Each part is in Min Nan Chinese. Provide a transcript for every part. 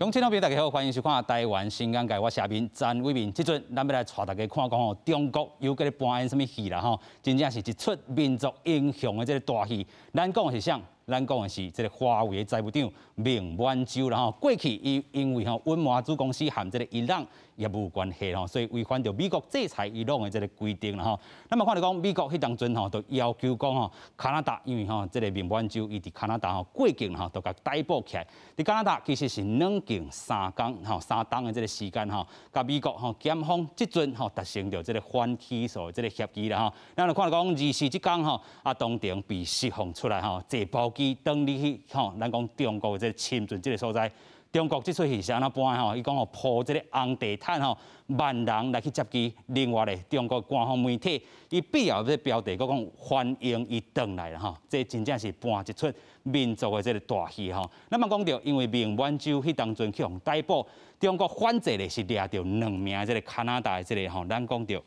乡親老朋友，大家好，歡迎收看《台灣新眼界》，我是阿明詹偉明。這陣咱欲來帶大家看講吼，中國又閣咧搬演啥物戲啦吼？真正是一齣民族英雄的這個大戲。咱講的是啥？咱講的是這個華為的財務長孟晚舟啦吼。過去伊因為吼隱瞞子公司和這個伊朗業務關係吼，所以違反著美國制裁伊朗的這個規定啦吼。咱嘛看著講美國彼當陣吼，就要求講吼，加拿大因為吼這個孟晚舟伊佇加拿大吼過境吼，就共逮捕起來。佇加拿大其實是軟禁三工吼三冬的這個時間吼，共美國吼檢方這陣吼達成著這個反起訴的這個協議啦吼。咱就看著講24這工吼，啊當庭被釋放出來吼，坐包機轉入去吼，咱講中國的這個深圳這個所在。中國這齣戲是按怎搬吼？伊講吼鋪這個紅地毯吼，萬人來去接機。另外咧，中國官方媒體伊背後這個標題閣講歡迎伊轉來啦吼，這真正是搬一齣民族的這個大戲吼。咱嘛講著，因為孟晚舟彼當陣去予逮捕，中國反制咧是掠著兩名這個加拿大的這個吼，咱講著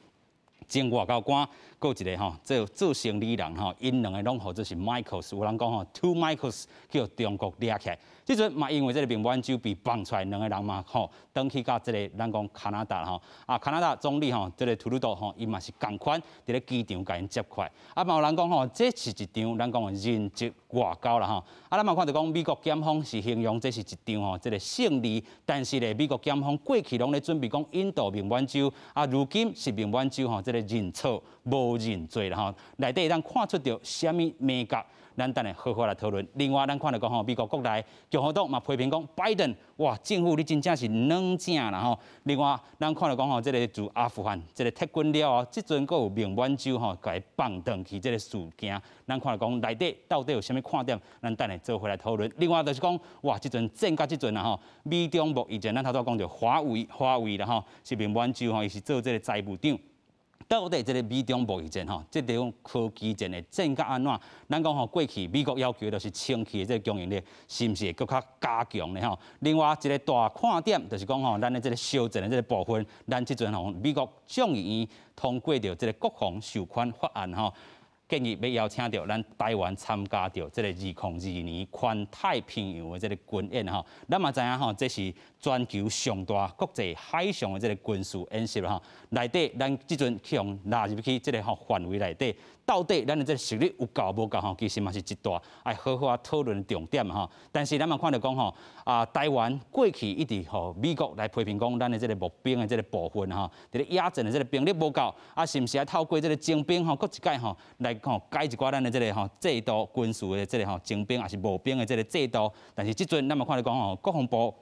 前外交官，閣有一個吼做做生理人吼，𪜶兩個攏號做是 Michaels，有人講吼 Two Michaels 去予中國掠起來。這陣嘛，因為這個孟晚舟被放出來，兩個人嘛吼，轉去到這個咱講加拿大吼，啊加拿大總理吼，這個杜魯多吼，伊嘛是仝款佇咧機場共𪜶接過來。啊嘛有人講吼，這是一場咱講的人質外交啦吼。啊咱嘛看著講美國檢方是形容這是一場吼這個勝利，但是咧美國檢方過去攏咧準備講引渡孟晚舟，啊如今是孟晚舟吼這個認錯無認罪啦吼，內底會當看出著啥物眉角？咱等下好好來討論。另外，咱看著講吼，美國國內共和黨嘛批評講，拜登哇，政府你真正是軟正啦吼。另外，咱看著講吼，這個自阿富汗這個撤軍了後，這陣閣有孟晚舟吼，共伊放轉去這個事件，咱看著講內底到底有啥物看點？咱等下做伙來討論。另外就是講，哇，這陣戰甲這陣啊吼，美中貿易戰，咱頭拄仔講著華為，華為啦吼，是孟晚舟吼，伊是做這個財務長。到底這個美中貿易戰吼，這種科技戰會戰甲按怎？咱講吼，過去美國要求就是清氣的這個供應鏈，是毋是會閣較加強咧吼？另外一個大看點就是講吼，咱的這個小戰的這個部分，咱這陣吼，美國眾議院通過著這個國防授權法案吼，建議欲邀請著咱台灣參加著這個2022年環太平洋的這個軍演吼。咱嘛知影吼，這是全球上大國際海上的這個軍事演習吼。內底咱這陣去予納入去這個吼範圍內底，到底咱的這個實力有夠無夠吼？其實嘛是一大愛好好仔討論的重點吼。但是咱嘛看著講吼，啊台灣過去一直予美國來批評講，咱的這個募兵的這個部分吼，佇咧野戰的這個兵力無夠，啊是毋是愛透過這個徵兵吼，閣一擺吼來吼改一寡咱的這個吼制度，軍事的這個吼徵兵抑是募兵的這個制度？但是這陣咱嘛看著講吼，國防部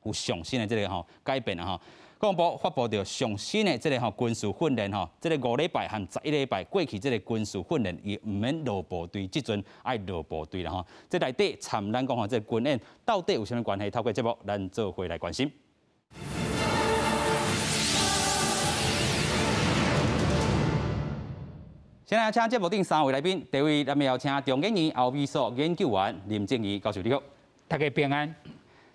有上新的這個吼改變啊吼。國防部發布著上新的這個吼軍事訓練吼，這個5禮拜和11禮拜過去這個軍事訓練，伊毋免落部隊，這陣愛落部隊啦吼。這內底參咱講吼，這個軍演到底有啥物關係？透過節目，咱做伙來關心。先來請節目頂三位來賓，第一位咱們邀請中研院歐美所研究員林正儀教授，你好。大家平安。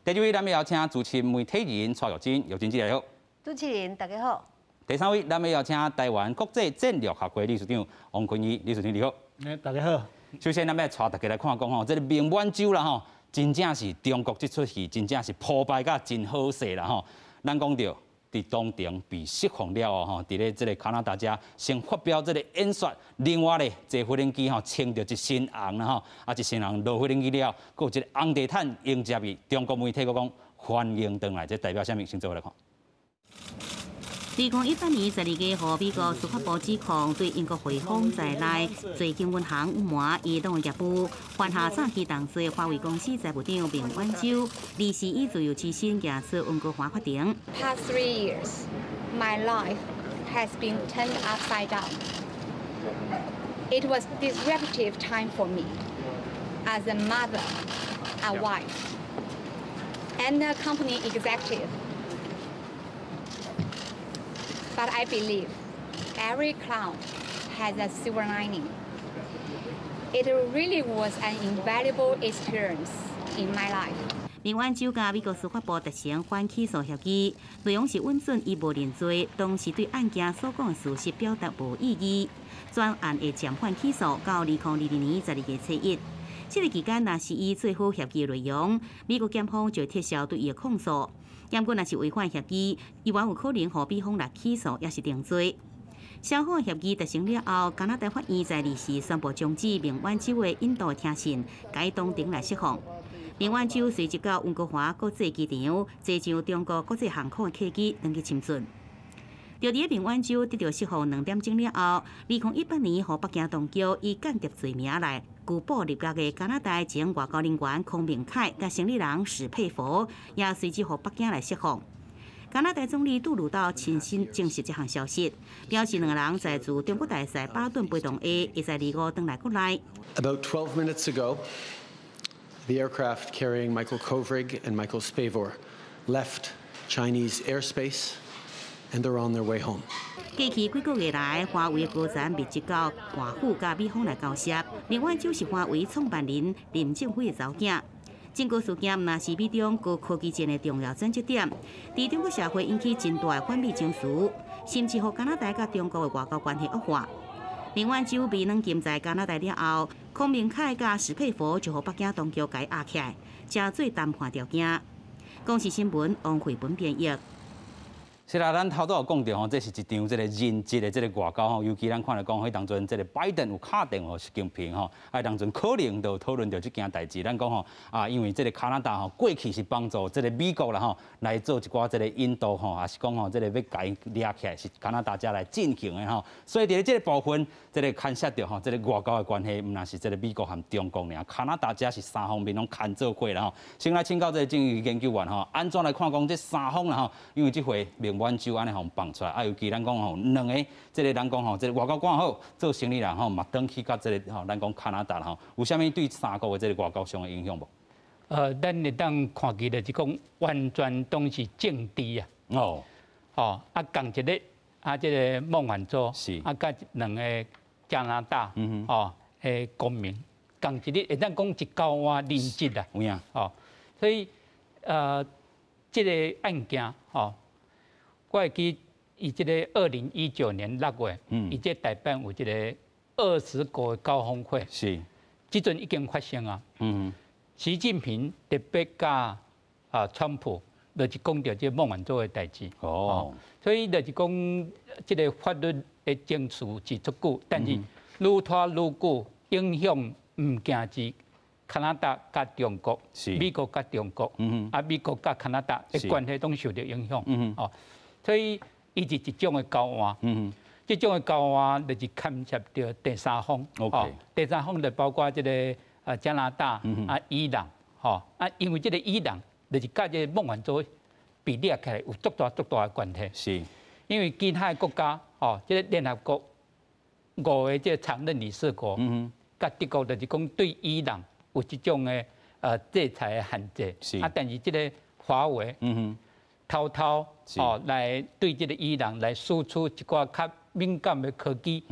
第二位咱們邀請資深媒體人蔡玉珍，玉珍姐你好。主持人大家好。第三位咱們邀請台灣國際戰略學會理事長王坤義理事長你好。大家好。首先，咱們來帶大家來看講吼，這個孟晚舟啦吼，真正是中國這齣戲真正是鋪排甲真好勢啦吼。咱講著佇當庭被釋放了後吼，佇咧這個加拿大遮先發表這個演說，另外咧坐飛行機吼穿著一身紅啦吼，啊一身紅落飛行機了，閣有一個紅地毯迎接伊，中國媒體閣講歡迎轉來，這代表啥物？先做伙來看。2018年12月，美國司法部指控對英國匯豐在內濟間銀行隱瞞伊朗業務，犯下詐欺重罪。華為公司財務長孟晚舟，二是以自由之身行出溫哥華法庭。 Past 3 years, my life has been turned upside down. It was disruptive time for me as a mother, a wife, and a company executive. But I believe every cloud has a silver lining. It really was an invaluable experience in my life. 孟晚舟佮美國司法部達成反起訴協議，內容是允准伊無認罪，當時對案件所講的事實表達無異議。全案會暫緩起訴到2022年12月初一。這个期間若是伊做好協議內容，美國檢方就撤銷對伊的控訴。毋過若是違反協議，伊猶有可能予美方來起訴，抑是定罪。雙方協議達成了後，加拿大法院在二時宣布終止孟晚舟的引渡聽審，共伊當庭來釋放。孟晚舟隨即到溫哥華國際機場，坐上中國國際航空的客機，轉去深圳。就佇孟晚舟得到釋放2點鐘了後，2018年予北京當局以間諜罪名來拘捕入獄的加拿大前外交人員康明凱佮生理人史佩佛，也隨之予北京來釋放。加拿大總理杜魯道親身證實這項消息，表示兩个人在駐中國大使巴頓陪同下，會在25轉來國內。 About 12 minutes ago, the aircraft carrying Michael Kovrig and Michael Spavor left Chinese airspace and they're on their way home. 過去幾個月來，華為高層密集到華府佮美方來交涉。孟晚舟是華為創辦人任正非的查某囝。整個事件若是美中高科技戰的重要轉折點，佇中國社會引起真大的反美情緒，甚至予加拿大佮中國的外交關係惡化。孟晚舟被軟禁在加拿大了後，康明凱佮史佩佛就予北京當局共伊押起來，成做談判條件。公視新聞王慧文編譯。是啦，咱頭拄有講著吼，這是一場這个人質的這个外交吼，尤其咱看著講，彼當陣這个拜登有敲電話習近平吼，啊當陣可能就討論著這件代誌。咱講吼啊，因為這个加拿大吼過去是幫助這个美國啦吼來做一寡這个引渡吼，抑是講吼這个欲共伊掠起來是加拿大遮來進行的吼。所以佇咧這个部分，這个牽涉著吼這个外交的關係，毋但是這个美國和中國爾，加拿大遮是三方面攏牽做伙啦吼。先來請教這个政治研究員吼，按怎來看講這三方啦吼？因為這回孟晚舟按呢予放出來，啊，尤其咱講吼兩个，這个咱講吼，這个外交官好做生理人吼，嘛轉去佮這个吼，咱講加拿大吼，有啥物對三國的這个外交上的影響無？咱會當看見就是講完全攏是政治啊。哦，啊，仝一日啊，這个孟晚舟啊，佮兩个加拿大的公民，仝一日會當講一交換人質啊。有影。哦，所以這个案件吼，我會記伊這个2019年6月，伊這台辦有這个20國的高峰會，這陣已經發生啊。習近平特別佮川普，就是講著這孟晚舟的代誌。所以就是講這个法律的程序是足久，但是愈拖愈久，影響毋僅止加拿大佮中國，美國佮中國，啊美國佮加拿大的關係攏受著影響。哦，所以伊是一種的交換，這種的交換就是牽涉著第三方。第三方就包括這个加拿大啊伊朗，吼啊，因為這个伊朗就是佮這个孟晚舟被掠起來有足大足大的關係。因為其他的國家，吼，這个聯合國五个這个常任理事國，佮德國就是講對伊朗有這種的制裁的限制。啊，但是這个華為，偷偷哦來對這个伊朗來輸出一寡較敏感的科技，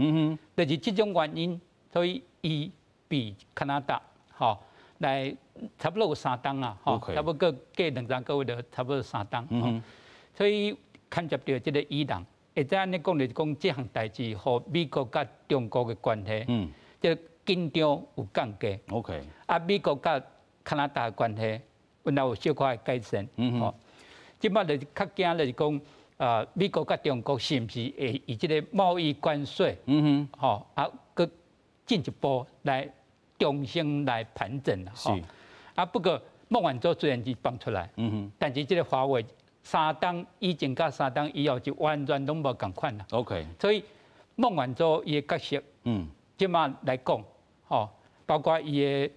就是這種原因，所以伊被加拿大吼來差不多有3冬啊，吼，差不多過2、3個月就差不多三冬，所以牽涉著這个伊朗，會使按呢講就是講這項代誌，予美國佮中國的關係，這個緊張有降低。 啊，美國佮加拿大的關係，本來有小可的改善，吼。這擺就是較驚就是講，美國佮中國是毋是會以這个貿易關稅，吼啊，閣進一步來重新來盤整吼。啊，不過孟晚舟雖然是放出來，但是這个華為3冬以前佮3冬以後就完全攏無仝款啦。 所以孟晚舟伊的角色，這擺來講，吼，包括伊的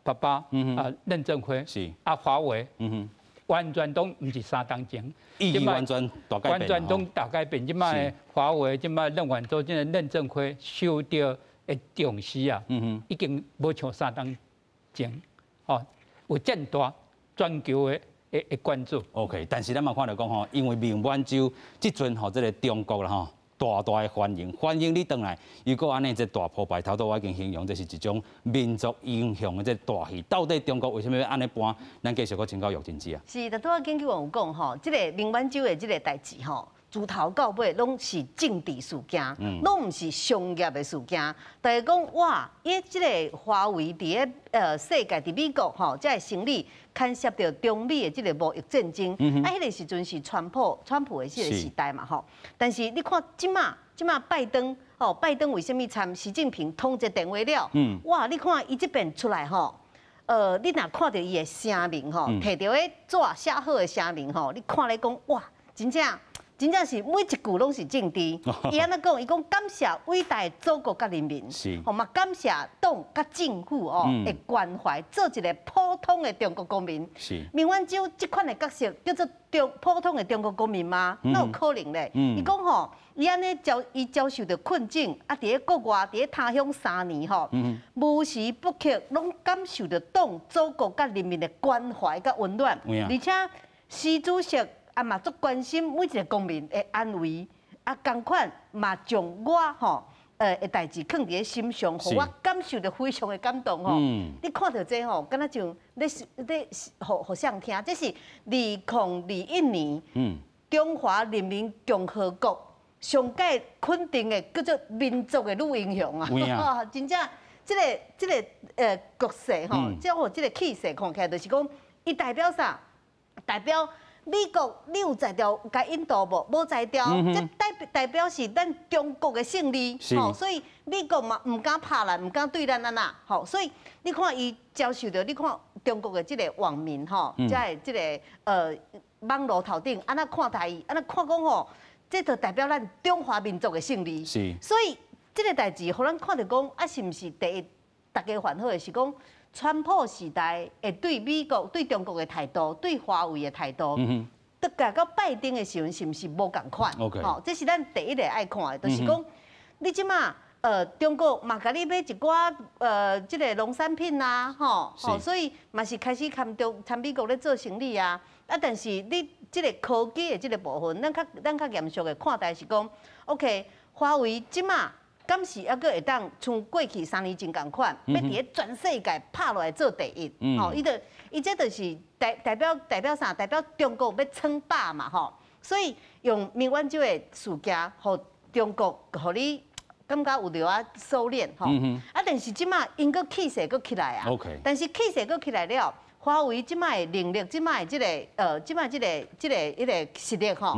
爸爸，任正非，啊，華為，完全攏毋是3冬前，意義完全大改變。完全攏大改變。這擺華為，這擺孟晚舟，這个任正非受著的重視啊，已經無像3冬前，吼，有遮大全球的關注。 OK，但是咱嘛看著講吼，因為孟晚舟這陣吼，這个中國啦吼，大大的歡迎，歡迎你轉來。如果按呢這大鋪排，頭拄我已經形容這是一種民族英雄的這大戲。到底中國為啥物欲按呢搬？咱繼續閣請教玉珍姐啊。是，但拄仔研究員有講吼，這个孟晚舟的這个代誌吼，自頭到尾攏是政治事件，攏毋是商業的事件。大家講哇，伊這个華為佇咧世界佇美國吼，這个生意牽涉著中美的這个貿易戰爭。啊，彼个時陣是川普的這个時代嘛吼。但是你看這馬這馬拜登吼，拜登為啥物參習近平通一個電話了？哇，你看伊這邊出來吼。你若看著伊的聲明吼，提著彼紙寫好的聲明吼，你看咧講哇，真正真正是每一句攏是政治。伊按呢講，伊講感謝偉大的祖國佮人民，吼嘛感謝黨佮政府哦的關懷，做一个普通的中國公民。孟晚舟這款的角色叫做中普通的中國公民嗎？哪有可能咧？伊講吼，伊按呢遭伊遭受著困境，啊，佇咧國外，佇咧他鄉3年吼，無時不刻攏感受著黨、祖國佮人民的關懷佮溫暖，而且習主席啊嘛足關心每一个公民的安危，啊，仝款嘛將我吼的代誌囥佇咧心上，予我感受著非常的感動吼。你看著這吼，敢若像咧咧予予誰聽？這是2021年，中華人民共和國上蓋肯定的叫做民族的女英雄啊！真正這个國勢吼，這予這个氣勢看起來就是講，伊代表啥？代表美國，你有才調共引渡無？無才調，這代表是咱中國的勝利，吼，所以美國嘛毋敢拍咱，毋敢對咱按怎，吼，所以你看伊遭受著，你看中國的這个網民吼，才會這个網路頭頂按怎看待伊，按怎看講吼，這就代表咱中華民族的勝利。所以這个代誌，予咱看著講，啊，是毋是第一，大家煩惱的是講，川普時代會對美國、對中國的態度、對華為的態度，得到拜登的時陣，是毋是無仝款？吼，這是咱第一个愛看的，就是講，你這馬中國嘛共你買一寡這个農產品啊，吼，吼，所以嘛是開始參中參美國咧做生意啊。啊，但是你這个科技的這个部分，咱較嚴肅的看待是講，OK，華為這馬敢是猶閣會當像過去3年前仝款，欲佇咧全世界拍落來做第一，吼，伊就伊這就是代表啥？代表中國欲稱霸嘛，吼。所以用孟晚舟的事件，予中國予你感覺有著愛收斂，吼。啊，但是這馬𪜶閣氣勢閣起來啊。但是氣勢閣起來了，華為這馬的能力，這馬的這个這馬這个這个彼个實力，吼。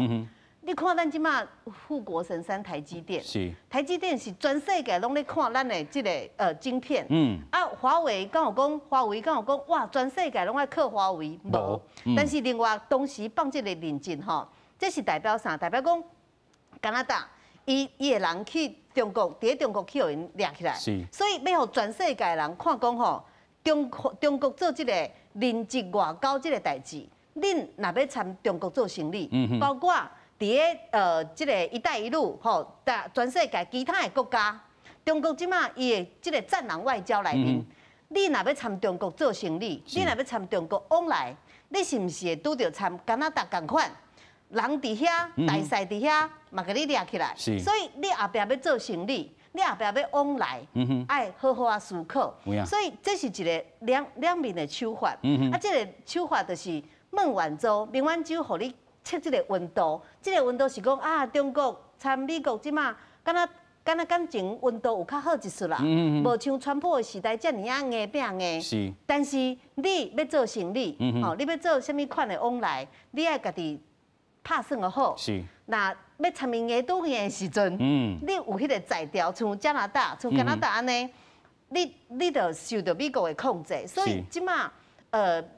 你看咱這馬護國神山台積電，台積電是全世界攏咧看咱的這个晶片。啊，華為敢有講，華為敢有講，哇，全世界攏愛靠華為，無。但是另外同時放這个認證吼，這是代表啥？代表講加拿大伊伊的人去中國，佇咧中國去予𪜶掠起來。所以欲予全世界人看講吼，中國做這个人質外交這个代誌，恁若欲參中國做生意，包括佇咧這个“一帶一路”吼，全世界其他的國家，中國這馬伊的這个戰狼外交內面，你若欲參中國做生意，你若欲參中國往來，你是毋是會拄著參加拿大仝款？人佇遐，大勢佇遐，嘛共你掠起來。所以你後壁欲做生意，你後壁欲往來，愛好好仔思考。所以這是一个兩面的手法。啊，這个手法就是孟晚舟，孟晚舟予你測這个溫度，這个溫度是講啊，中國參美國這馬敢若敢若感情溫度有較好一絲啦，無像川普的時代遮爾仔硬拚硬。但是你欲做生意，吼，你欲做啥物款的往來，你愛家己拍算個好。若欲參伊硬拄硬的時陣，你有彼个才調，像加拿大，像加拿大按呢，你就受著美國的控制。所以這馬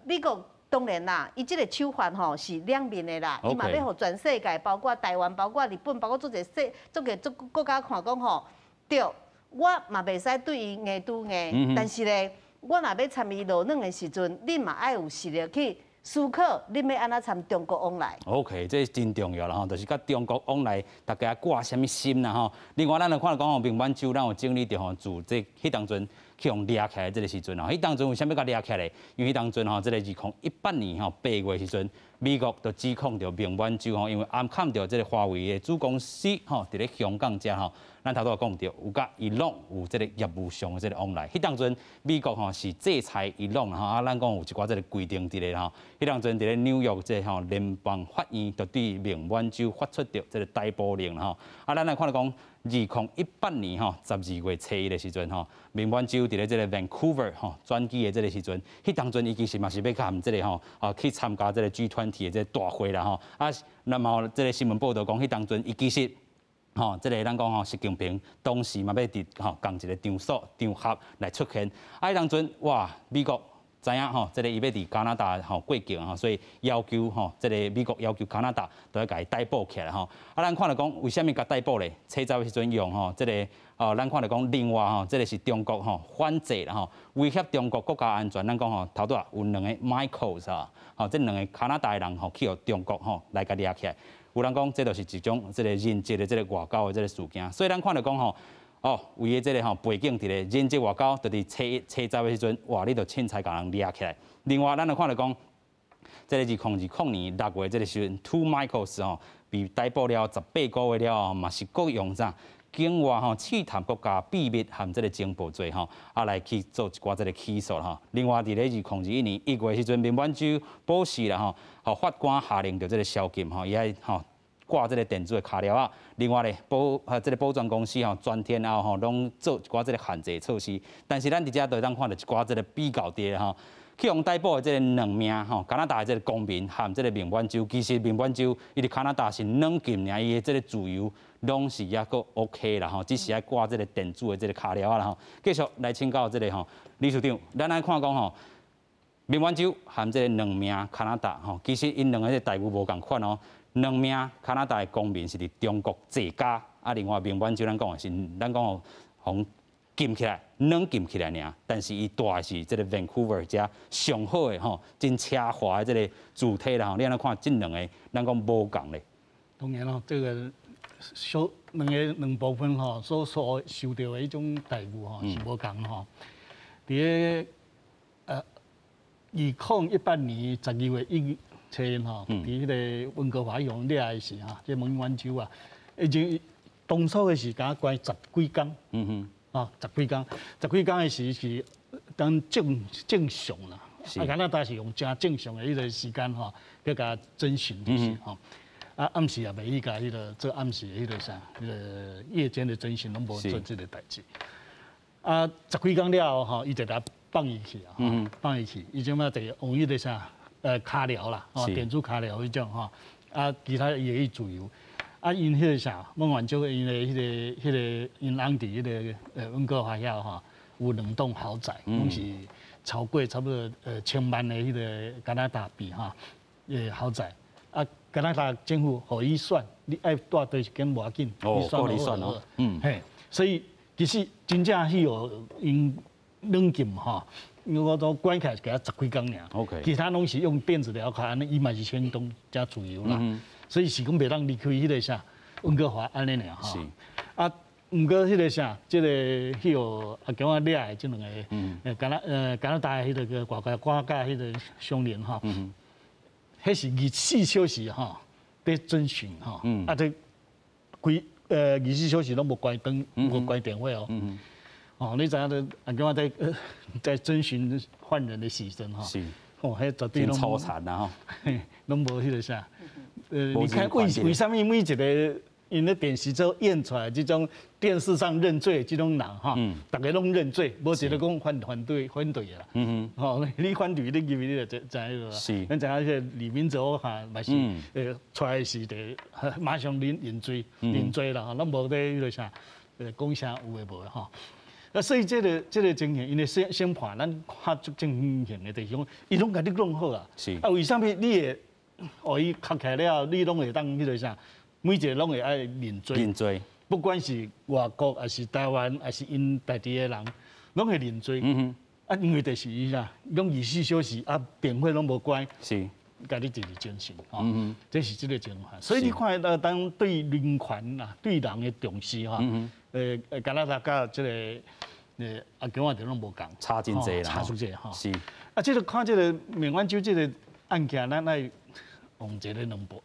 美國當然啦，伊這个手法吼是兩面的啦，伊嘛欲予全世界，包括台灣、包括日本、包括足濟世、足濟足國家看講吼，對，我嘛袂使對伊硬拄硬，但是咧，我若欲參伊落軟的時陣，恁嘛愛有實力去思考，恁欲按怎參中國往來。 OK，這真重要啦吼，就是佮中國往來，大家掛啥物心啦吼。另外，咱來看講吼，孟晚舟咱有整理著吼，自這彼當陣。去予掠起來這个時陣吼，彼當陣為啥物共掠起來？因為彼當陣吼，這个2018年吼8月時陣，美國就指控著孟晚舟吼，因為暗崁著這个華為的子公司吼，佇咧香港遮吼，咱頭拄仔講著有佮伊朗有這个業務上的這个往來。彼當陣美國吼是制裁伊朗吼，啊，咱講有一寡這个規定佇咧吼。彼當陣佇咧紐約這個吼聯邦法院就對孟晚舟發出著這个逮捕令吼。啊，咱來看著講，2018年吼12月初1的時陣吼，孟晚舟佇咧這个 Vancouver 吼轉機的這个時陣，彼當陣伊其實嘛是欲佮這个吼啊去參加這个 G20 的這個大會啦吼。啊，那麼這个新聞報道講，彼當陣伊其實吼，這个咱講吼，習近平當時嘛欲佇吼仝一个場所場合來出現。啊，彼當陣哇，美國知影吼，這个伊欲佇加拿大吼過境吼，所以要求吼，這个美國要求加拿大都欲共伊逮捕起來吼。啊，咱看著講為啥物共逮捕咧？初十的時陣用吼，這个哦，咱看著講另外吼，這个是中國吼反制啦吼，威脅中國國家安全。咱講吼，頭拄仔有兩個 Michael 啊，吼，這兩个加拿大的人吼去予中國吼來共掠起來。有人講，這就是一種這个人質的這个外交的這个事件，所以咱看著講吼，哦，為了這个吼背景佇咧人質外交，就佇初一、初十的時陣，哇，你就凊彩共人掠起來。另外，咱就看著講，這个2020年6月這个時陣，Two Michaels 吼被逮捕了18個月了後，嘛是閣用啥？境外吼刺探國家秘密和這个情報罪吼，啊來去做一寡這个起訴吼。另外，佇咧2021年1月時陣，孟晚舟保釋啦吼，予法官下令著這个宵禁吼，伊愛吼掛這个電子的跤鐐仔。另外咧，這个保全公司吼，全天候吼攏做一寡這个限制措施。但是咱佇遮就會當看著一寡這个比較佇咧吼，去予逮捕的這个兩名吼加拿大的這个公民和這个孟晚舟，其實孟晚舟伊佇加拿大是軟禁爾，伊的這个自由攏是猶閣 OK 啦吼，只是愛掛這个電子的這个跤鐐仔啦吼。繼續來請教這个吼理事長，咱來看講吼，孟晚舟和這个兩名加拿大吼，其實𪜶兩個這待遇無仝款哦。兩名加拿大的公民是佇中國坐監，啊，另外孟晚舟咱講的是，咱講哦，予禁起來，軟禁起來爾，但是伊蹛的是這个 Vancouver 遮上好的吼，真奢華的這个住體啦吼。你按呢看這兩个，咱講無仝咧。當然咯，這个所兩个兩部分吼，所受著的彼種待遇吼是無仝吼。佇咧2018年12月1初吼，佇彼个溫哥華予人掠的時吼，這孟晚舟啊，已經當初的時共關十幾工，啊，十幾工，十幾工的時是當正正常啦，啊，加拿大是用誠正常的彼个時間吼，去共偵訊就是吼。啊，暗時也袂去共彼个做暗時的彼个啥，彼个夜間的偵訊攏無做這个代誌。啊，十幾工了後吼，伊就來放伊去啊，放伊去，伊這擺就用彼个啥，跤鐐啦，吼，電子跤鐐彼種吼，啊，其他伊會去自由。啊，𪜶彼个啥，孟晚舟𪜶的彼个，𪜶翁佇彼个溫哥華遐吼，有兩棟豪宅，攏是超過差不多千萬的彼个加拿大幣吼，豪宅。啊，加拿大政府予伊選，你愛蹛佗一間無要緊，你選哦，嘿，所以其實真正彼予𪜶軟禁吼，因為我都關起來共十幾工爾其他攏是用電子鐐銬，按呢伊嘛是相當誠自由啦，所以是講袂當離開彼个啥溫哥華按呢爾吼。啊，毋過彼个啥，這个彼予阿強仔掠的這兩个，加拿大彼个外交官佮彼个商人吼。彼是24小時吼，佇偵訊吼，啊，這規24小時攏無關燈，無關電話哦。哦，你知影咧？阿強仔在偵訊犯人的時陣吼，哦，彼絕對攏粗殘啦吼，攏無彼个啥。你看為啥物每一个𪜶咧電視做演出來這種電視上認罪這種人吼，逐个攏認罪，無一个講反對的啦。吼，你反對，你入去你就知影啦。咱知影彼个李明哲哈，嘛是出來時就馬上認罪啦，攏無咧彼个啥，講啥有的無的吼。啊，所以這个情形，𪜶的審判，咱看足正形的，就是講，伊攏共你弄好啊。啊，為啥物你會予伊銬起來了後，你攏會當彼个啥？每一个攏會愛認罪。認罪。不管是外國，抑是台灣，抑是𪜶家己的人，攏會認罪。啊，因為就是伊啥，攏24小時啊，電話攏無關。共你直直偵訊，吼，這是這个情況。所以你看，當對人權啊，對人的重視吼，加拿大佮這个阿強仔就攏無仝，差真濟啦，差足濟吼。是。啊，這個看這個孟晚舟這個案件，咱愛用一個兩部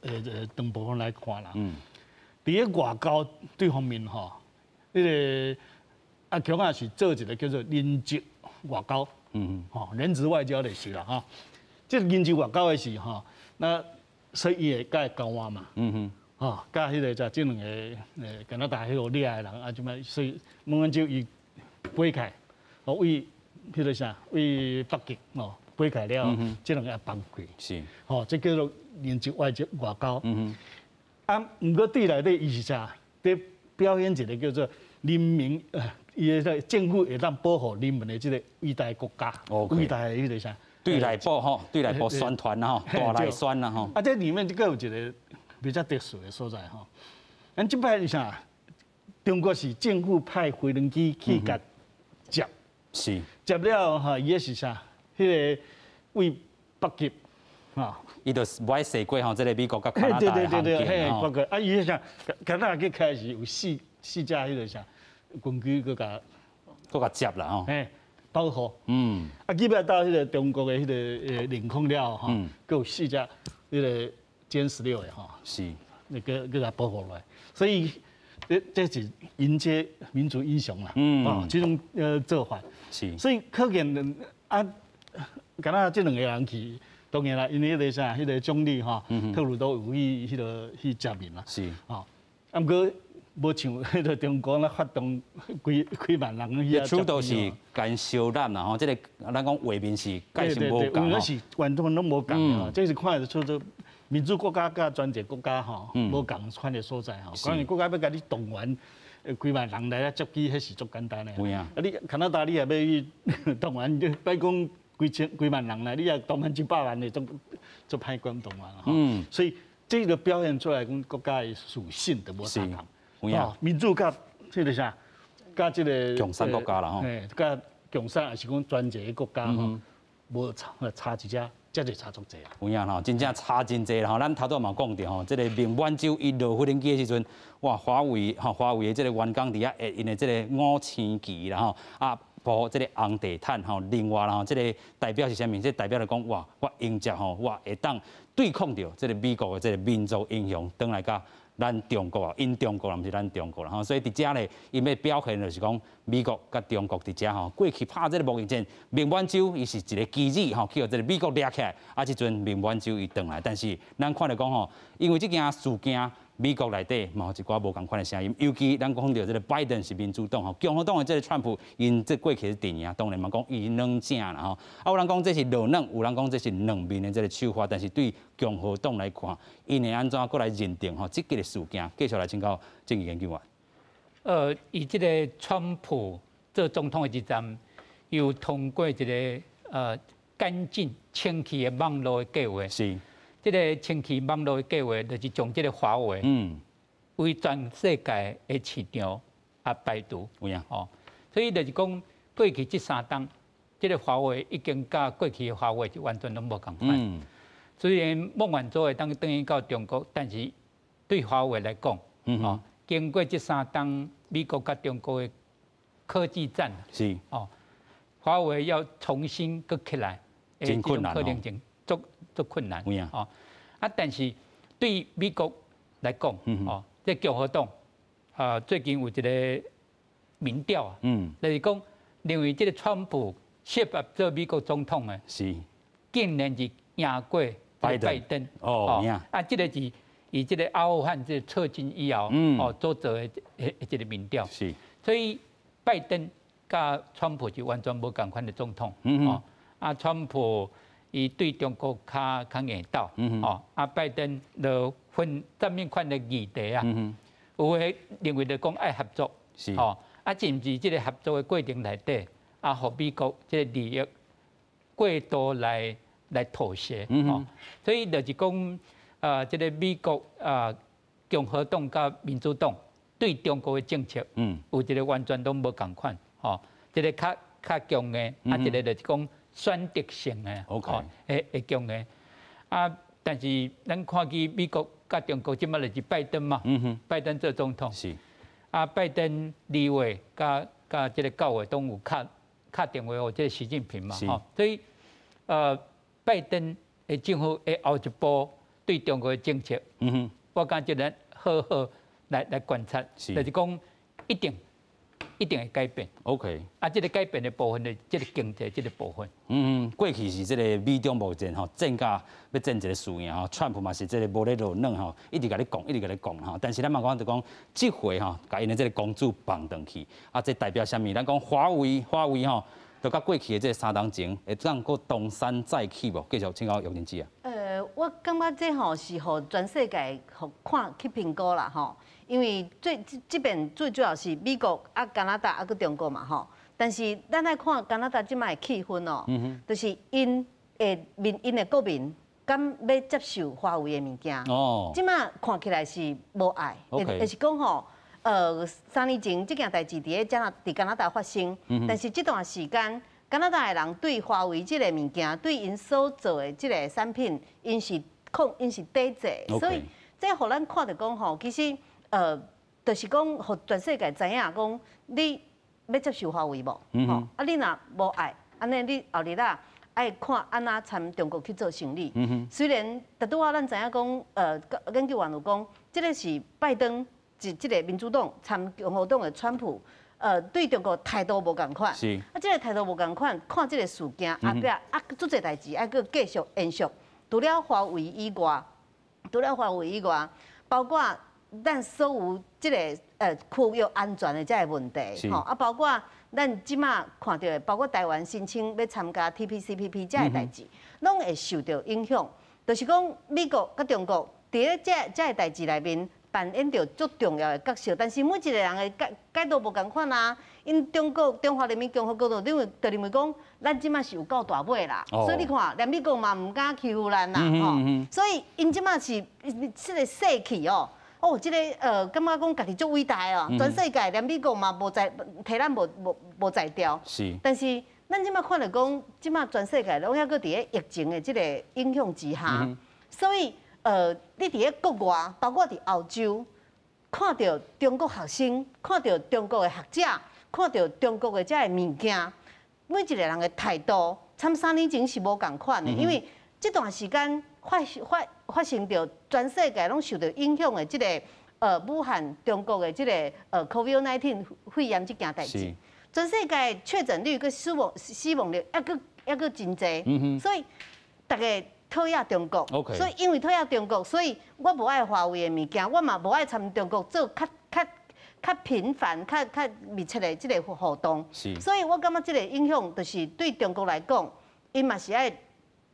兩部分來看啦。佇咧外交對方面吼，彼個阿強仔是做一個叫做人質外交，吼，人質外交就是啦吼。這個人質外交的是吼，那所以伊會共伊交換嘛。吼，佮彼個就這兩個加拿大彼個掠的人啊，這擺所以孟晚舟伊飛開，哦，為彼個啥，為北極哦飛開了，這兩個也放過。吼，這叫做人質外交外交。啊，毋過對內底伊是啥？佇表演一個叫做人民，伊的政府會當保護人民的這個偉大國家，偉大的彼個啥？對內部吼，對內部宣傳啦吼，大內宣啦吼。啊，這裡面閣有一個比較特殊的所在吼。咱這擺是啥？中國是政府派飛行機去共接，接了吼，伊是啥？彼個為北極。啊，伊就無愛踅過吼，這個美國佮加拿大的航線吼。啊，伊彼啥，加拿大去開時有四四隻彼個啥軍機閣共，閣共接啦吼。嘿，保護。啊，幾擺到彼個中國的彼個領空了吼，閣有四隻彼個殲16的吼。那個閣共保護落來，所以這這是迎接民族英雄啦。啊，這種做法。所以可見啊，敢若這兩個人去。當然啦，因為彼個啥，彼個總理吼，特魯多有去彼個去食面啦。吼，啊，毋過無像彼個中國咧發動幾幾萬人去遐。主都是干燒咱啦吼，這個咱講畫面是蓋是無仝吼。是完全攏無仝吼，這是看得出這民主國家佮專制國家吼無仝款的所在吼。當然國家欲共你動員幾萬人來遐接機，彼是足簡單的。啊，你加拿大你也欲去動員，別講幾千幾萬人來，你也動員幾百萬的，足足歹講動員吼。所以這個表現出來講國家的屬性就無相仝。民主佮這個啥，佮這個共產國家啦吼。嘿，佮共產抑是講專制的國家吼，無差差一隻，這就差足濟啊。有影吼，真正差真濟啦吼。咱頭拄嘛講著吼，這個孟晚舟伊落飛機的時陣，哇，華為吼，華為的這個員工佇遐會𪜶的這個五星旗啦吼，啊，鋪這個紅地毯吼，另外啦吼，這個代表是啥物？這代表來講，哇，我迎接吼，我會當對抗著這個美國的這個民族英雄，轉來佮咱中國啊，𪜶中國啦，毋是咱中國啦吼。所以佇遮咧，𪜶欲表現就是講，美國佮中國佇遮吼，過去拍這個貿易戰，孟晚舟伊是一個棋子吼，去予這個美國掠起來，啊，這陣孟晚舟伊轉來，但是咱看著講吼，因為這件事件，美國內底嘛有一寡無仝款的聲音，尤其咱講著這個拜登是民主黨吼，共和黨的這個川普，𪜶這過去是陣營，當然嘛講伊軟正啦吼。啊，有人講這是落軟，有人講這是兩面的這個手法，但是對共和黨來看，𪜶會按怎閣來認定吼這個事件？繼續來請教政治研究員。以這個川普做總統的時陣，有通過一個乾淨清氣的網路的計劃。這個清氣網路的計劃，就是將這個華為，為全世界的市場啊排除。有影。哦，所以就是講過去這三冬，這個華為已經佮過去的華為就完全攏無仝款。雖然孟晚舟會當轉去到中國，但是對華為來講，哦，經過這三冬美國佮中國的科技戰，哦，華為要重新閣起來，真困難。可能性足足困難。哦，啊，但是對美國來講，哦，這共和黨啊，最近有一個民調啊，就是講認為這個川普適合做美國總統的，竟然是贏過拜登。哦，啊，這個是以這個阿富汗這個撤軍以後，哦，所做的一個民調。所以拜登佮川普是完全無仝款的總統。哦，啊，川普伊對中國較較硬鬥，哦，啊，拜登就分啥物款的議題啊，有的認為就講愛合作，哦，啊，甚至這個合作的過程內底，啊，予美國這個利益過度來妥協，哦，所以就是講，啊，這個美國啊，共和黨佮民主黨對中國的政策，有一個完全攏無仝款，吼，一個較較強硬，啊，一個就是講選擇性的，會會強硬，啊，但是咱看見美國佮中國這擺就是拜登嘛，拜登做總統，啊，拜登二月佮佮這个九月都有敲敲電話予這个習近平嘛，吼，所以拜登的政府的後一步對中國的政策，我感覺咱好好來觀察，就是講一定一定會改變。 啊，這个改變的部分的，這个經濟這个部分。嗯，過去是這个美中貿易戰吼，戰甲欲戰一个輸贏吼，川普嘛是這个無咧落軟吼，一直共你講，一直共你講吼。但是咱嘛講就講，這回吼，共𪜶的這个公主放轉去，啊，這代表啥物？咱講華為，華為吼，就佮過去的這个3冬前，會當閣東山再起無？繼續請教玉玲姐啊。我感覺這吼是予全世界予看去評估啦吼，因為最這這邊最主要是美國啊、加拿大啊，閣中國嘛吼。但是咱愛看加拿大這擺的氣氛哦，就是𪜶的民𪜶的國民敢欲接受華為的物件？這擺看起來是無愛，就是講吼，3年前這件代誌佇加拿大發生，但是這段時間加拿大的人對華為這个物件，對𪜶所做的這个產品，𪜶是抵制，所以這予咱看著講吼，其實就是講予全世界知影講，你欲接受華為無？吼，啊，你若無愛，按呢你後日仔愛看按怎參中國去做生意。雖然拄拄仔咱知影講，研究員有講，這个是拜登這个民主黨參共和黨的川普，對中國態度無仝款。啊，這个態度無仝款，看這个事件後壁啊，足濟代誌愛閣繼續延續。除了華為以外，除了華為以外，包括咱所有這个區域安全的這个問題，吼啊，包括咱這馬看著的，包括台灣申請欲參加 TPCPP 這个代誌，攏會受著影響。就是講美國佮中國佇咧這個代誌內面扮演著足重要的角色，但是每一个人的解讀無仝款啊。𪜶中國中華人民共和國就認為，就認為講，咱這馬是有夠大尾啦，所以你看，連美國嘛毋敢欺負咱啦，吼。所以𪜶這馬是這个勢氣哦，哦，這个感覺講家己足偉大哦，全世界連美國嘛無在提咱無在調。但是咱這馬看著講，這馬全世界攏猶閣佇咧疫情的這个影響之下，所以你佇咧國外，包括佇歐洲，看著中國學生，看著中國的學者，看著中國的這个物件，每一个人的態度，參3年前是無仝款的，因為這段時間發生著全世界攏受著影響的這个武漢中國的這个COVID-19 肺炎這件代誌，全世界確診率佮死亡率猶閣真濟，所以逐家討厭中國，所以因為討厭中國，所以我無愛華為的物件，我嘛無愛參中國做較頻繁、較密切的這个互動。所以我感覺這个影響就是對中國來講，𪜶嘛是愛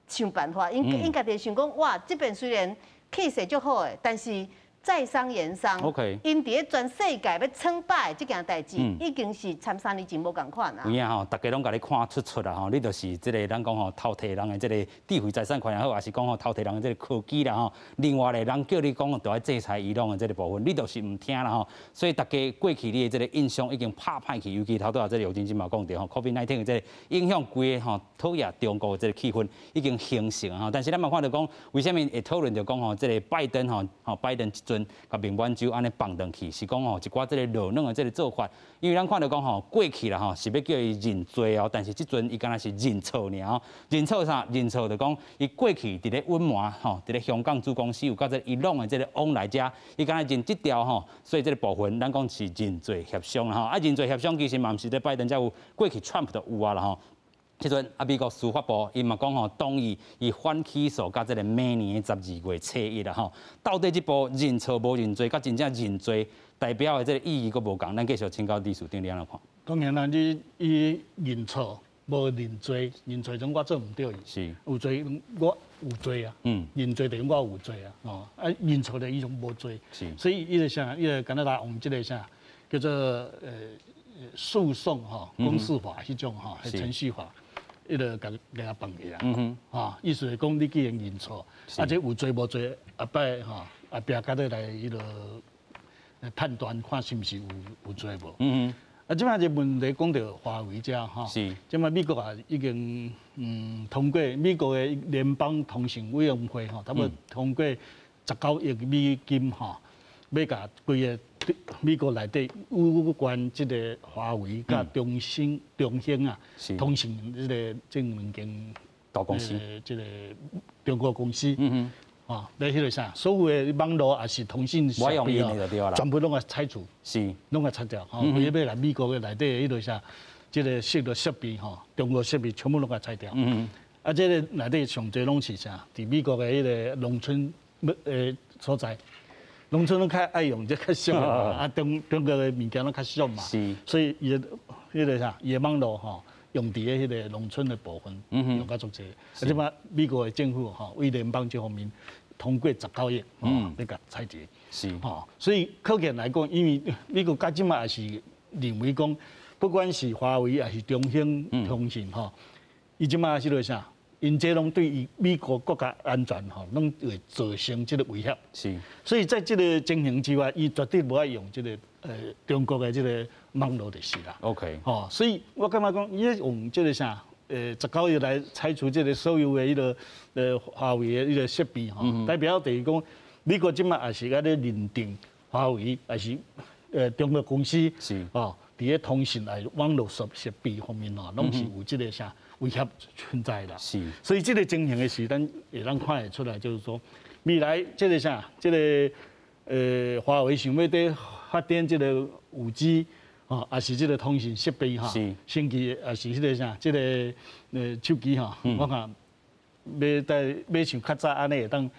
想辦法，𪜶家己想講，哇，這邊雖然氣勢足好的，但是在商言商，𪜶佇咧全世界欲稱霸的這件代誌，已經是參3年前無仝款啊。有影吼，逐家攏共你看出出啦吼，你就是這个咱講吼偷提人的這个智慧財產權也好，抑是講吼偷提人的這个科技啦吼。另外咧，人叫你講著愛制裁伊朗的這个部分，你就是毋聽啦吼。所以逐家過去你的這个印象已經拍歹去，尤其頭拄仔這个尤金金嘛講著吼，COVID-19 的這个影響規个吼討厭中國的這个氣氛已經形成吼。但是咱嘛看著講，為啥物會討論著講吼，這个拜登吼，吼拜登這陣共孟晚舟按呢放轉去，是講吼一寡這个落軟的這个做法，因為咱看著講吼過去啦吼是欲叫伊認罪哦，但是這陣伊敢若是認錯爾哦，認錯啥？認錯就講伊過去佇咧隱瞞吼，佇咧香港子公司有佮這个伊朗的這个往來遮，伊敢若認這條吼，所以這个部分咱講是認罪協商啦吼，啊認罪協商其實嘛毋是咧拜登才有，過去川普就有啊啦吼。這陣啊，美國司法部伊嘛講吼，同意伊反起訴佮這个明年的12月初1啦吼。到底這步認錯無認罪，佮真正認罪代表的這个意義閣無仝，咱繼續請教理事長你按怎看？當然啦，你伊認錯無認罪，認罪種我做毋著伊。有罪我有罪啊。認罪等於我有罪啊。哦，啊認錯的伊種無罪。所以伊個啥，伊個加拿大用這个啥叫做訴訟吼，公司法彼種吼，程序法。伊就共共放去啊，哈，意思是講你既然認錯，啊，這有罪無罪，後擺吼，後壁較佇來彼落判斷，看是毋是有罪無。啊，這擺這問題講著華為遮吼，這擺美國也已經通過美國的聯邦通訊委員會吼，差不多通過19億美金吼，欲共規个美國內底有關這个華為佮中興、中興啊，通信這个這兩間大公司，這个中國公司，哦，咧彼个啥，所有的網路抑是通信設備哦，全部攏共拆除，攏共拆掉，吼，為欲來美國的內底彼个啥，這个設的設備吼，中國設備全部攏共拆掉。啊，這个內底上濟攏是啥？佇美國的彼个農村所在。農村攏較愛用這較俗啊，中國的物件攏較俗嘛，所以伊的彼个啥，伊的網路吼，用佇咧彼个農村的部分，用較足濟。啊，這擺美國的政府吼，為聯邦這方面通過19億，吼，欲共拆除。吼，所以可見來講，因為美國到這擺也是認為講，不管是華為抑是中興通信吼，伊這擺是個啥？𪜶這攏對伊美國國家安全吼，攏會造成這个威脅。所以在這个情形之下，伊絕對無愛用這个中國的這个網路就是啦。 吼，所以我感覺講，伊用這个啥19億來拆除這个所有的彼个華為的彼个設備吼，代表就是講美國這擺也是按呢認定華為抑是中國公司哦，佇咧通訊抑網路設備方面吼，攏是有這个啥威脅存在啦。所以這个情形的時，咱會當看會出來，就是說未來這个啥，這个華為想欲佇發展這个5G 吼，抑是這个通訊設備吼，甚至抑是彼个啥，這个手機吼，我看欲在欲像較早按呢會當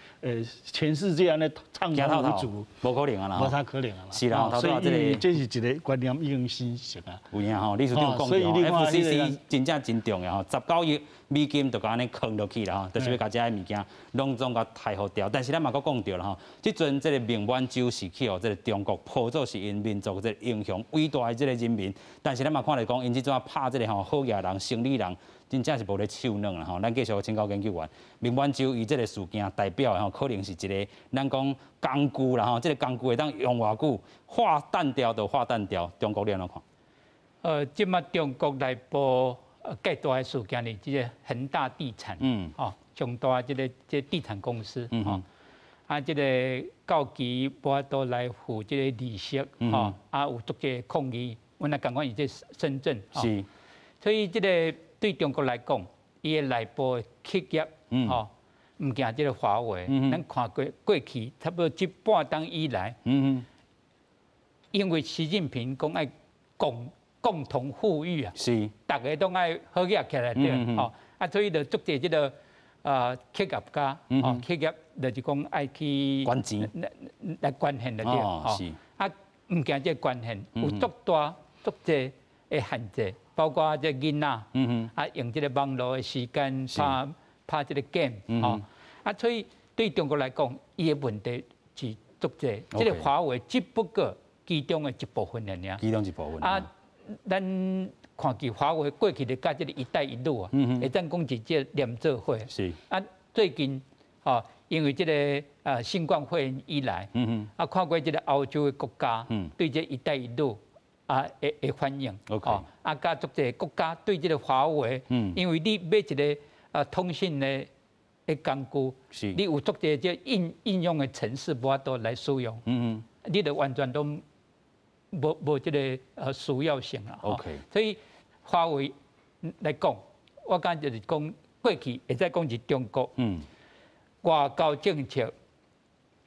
全世界按呢暢通無阻，無可能啊啦，無啥可能啊啦。是啦，所以這是一个觀念已經形成啊。有影吼，理事長講著，FCC 真正真重要吼，19億美金就共按呢囥落去啦吼，就是欲共這个物件攏總共刣予掉。但是咱嘛閣講著啦吼，這陣這个孟晚舟是去予這个中國抱做是𪜶民族這个英雄，偉大的這个人民。但是咱嘛看著講，𪜶這陣拍這个吼好額人、生理人，真正是無咧手軟啦吼。咱繼續請教研究員，孟晚舟伊這个事件代表的吼，可能是一个咱講工具啦吼，這个工具會當用偌久，話彈掉就話彈掉，中國你按怎看？這擺中國內部較大的事件呢，這个恆大地產，哦，上大這个這地產公司，吼，啊，這个到期無法度來付這个利息，吼，啊，有足濟抗議，阮也共款伊這深圳，所以這个對中國來講，伊的內部的企業，吼，毋驚這个華為，咱看過過去差不多這半冬以來，因為習近平講愛共同富裕啊，逐个攏愛好額起來對，吼，啊，所以就足濟這个企業家，吼，企業就是講愛去捐錢來捐獻就對，吼，啊，毋驚這個捐獻有足大足濟的限制，包括這囡仔，啊，用這个網路的時間拍拍這个 game，吼，啊，所以對中國來講，伊的問題是足濟，這个華為只不過其中的一部分爾。其中一部分。啊，咱看見華為過去就佮這个“一帶一路”啊，會當講是這連做伙。啊，最近吼，因為這个新冠肺炎以來，啊，看過這个歐洲的國家對這“一帶一路”啊會反應。 啊，佮足濟國家對這个華為，因為你買一个通訊的工具，你有足濟這應用的程式無法度來使用，你就完全都無這个需要性啦。 所以華為來講，我感覺就是講過去會使講是中國外交政策，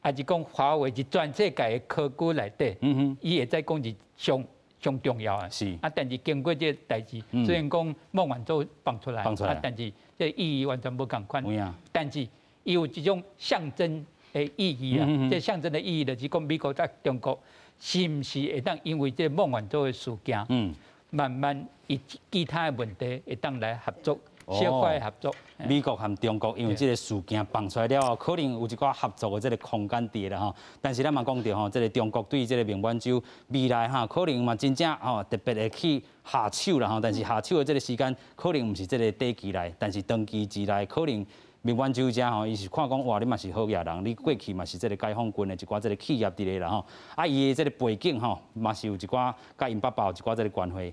抑是講華為是全世界的科技內底，伊會使講是上上重要的。啊，但是經過這个代誌，雖然講孟晚舟放出來，放出來，啊，但是這意義完全無仝款。但是伊有這種象徵的意義啊，這象徵的意義就是講美國佮中國是毋是會當因為這孟晚舟的事件，慢慢以其他的問題會當來合作，小可合作。美國和中國因為這个事件放出來了後，可能有一寡合作的這个空間佇啦吼。但是咱嘛講著吼，這个中國對這个孟晚舟未來哈，可能嘛真正吼特別會去下手啦吼。但是下手的這个時間可能毋是這个短期內，但是長期之內可能。孟晚舟遮吼，伊是看講哇，你嘛是好額人，你過去嘛是這个解放軍的一寡這个企業佇咧啦吼，啊，伊的這个背景吼，嘛是有一寡佮𪜶爸爸有一寡這个關係。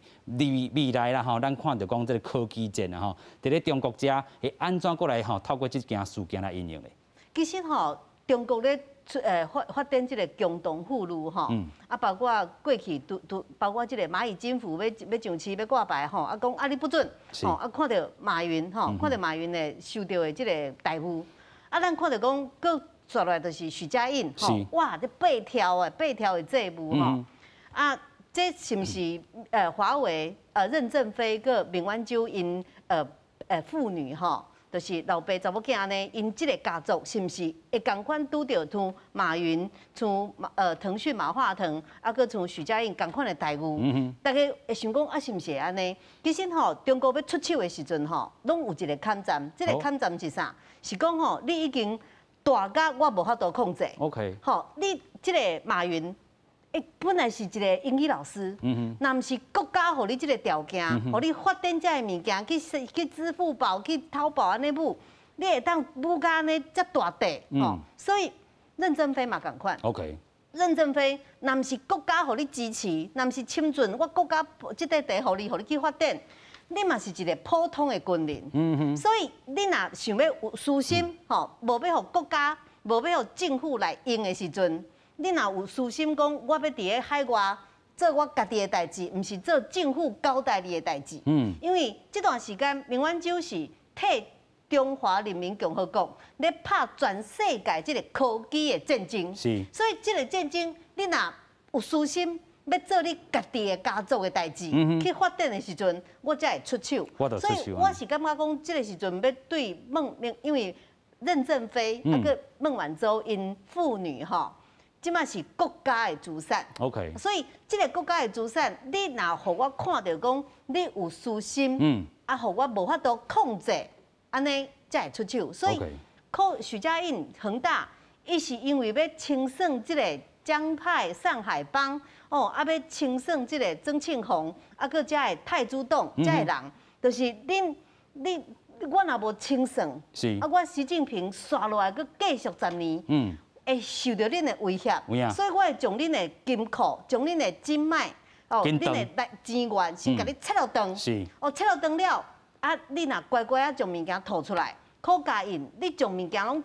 未來啦吼，咱看著講這个科技戰啊吼，佇咧中國遮會按怎閣來吼，透過這件事件來應用的？其實吼，中國咧出發展這个共同富裕吼，啊包括過去拄拄包括這个螞蟻金服欲上市欲掛牌吼，啊講啊你不准，吼啊看著馬雲吼，看著馬雲的受著的這个待遇，啊咱看著講閣紲落來就是許家印吼，哇這爬跳的債務吼，啊這是毋是華為任正非佮孟晚舟𪜶父女吼？就是老爸查某囝呢，𪜶這个家族是毋是會仝款拄著像馬雲、像騰訊馬化騰，啊，閣像許家印仝款的待遇？大家會想講啊，是毋是會按呢？其實吼，中國欲出手的時陣吼，攏有一个坎站，這个坎站是啥？是講吼，你已經大甲我無法度控制。 吼，你這个馬雲，欸，本來是一个英語老師，若毋是國家予你這个條件，予你發展這个物件，去支付寶、去淘寶按呢舞，你會當舞甲按呢遮大塊，吼，所以任正非嘛仝款。 任正非，若毋是國家予你支持，若毋是深圳，我國家這塊地予你，予你去發展，你嘛是一个普通的軍人。所以你若想欲有私心，吼，無欲予國家，無欲予政府來用的時陣。你若有私心講，我欲佇咧海外做我家己的代誌，毋是做政府交代你的代誌。因為這段時間，孟晚舟是替中華人民共和國咧拍全世界這个科技的戰爭。所以這个戰爭，你若有私心欲做你家己的家族的代誌，去發展的時陣，我才會出手。所以我是感覺講，這个時陣欲對孟，因為任正非啊閣孟晚舟𪜶父女吼。這馬是國家的資產 所以這个國家的資產，你若予我看著講你有私心，啊，予我無法度控制，按呢才會出手。所以，靠許家印恆大，伊是因為欲清算這个江派上海幫，哦，啊，欲清算這个曾慶紅，啊，閣遮个太子黨遮个人，就是恁你我若無清算，啊，我習近平紲落來閣繼續十年。會受著恁的威脅，所以我會將恁的金庫、將恁的經脈、哦，恁的來錢源先共你切落斷。哦，切落斷了，啊，你若乖乖仔將物件吐出來，柯家印，你將物件攏，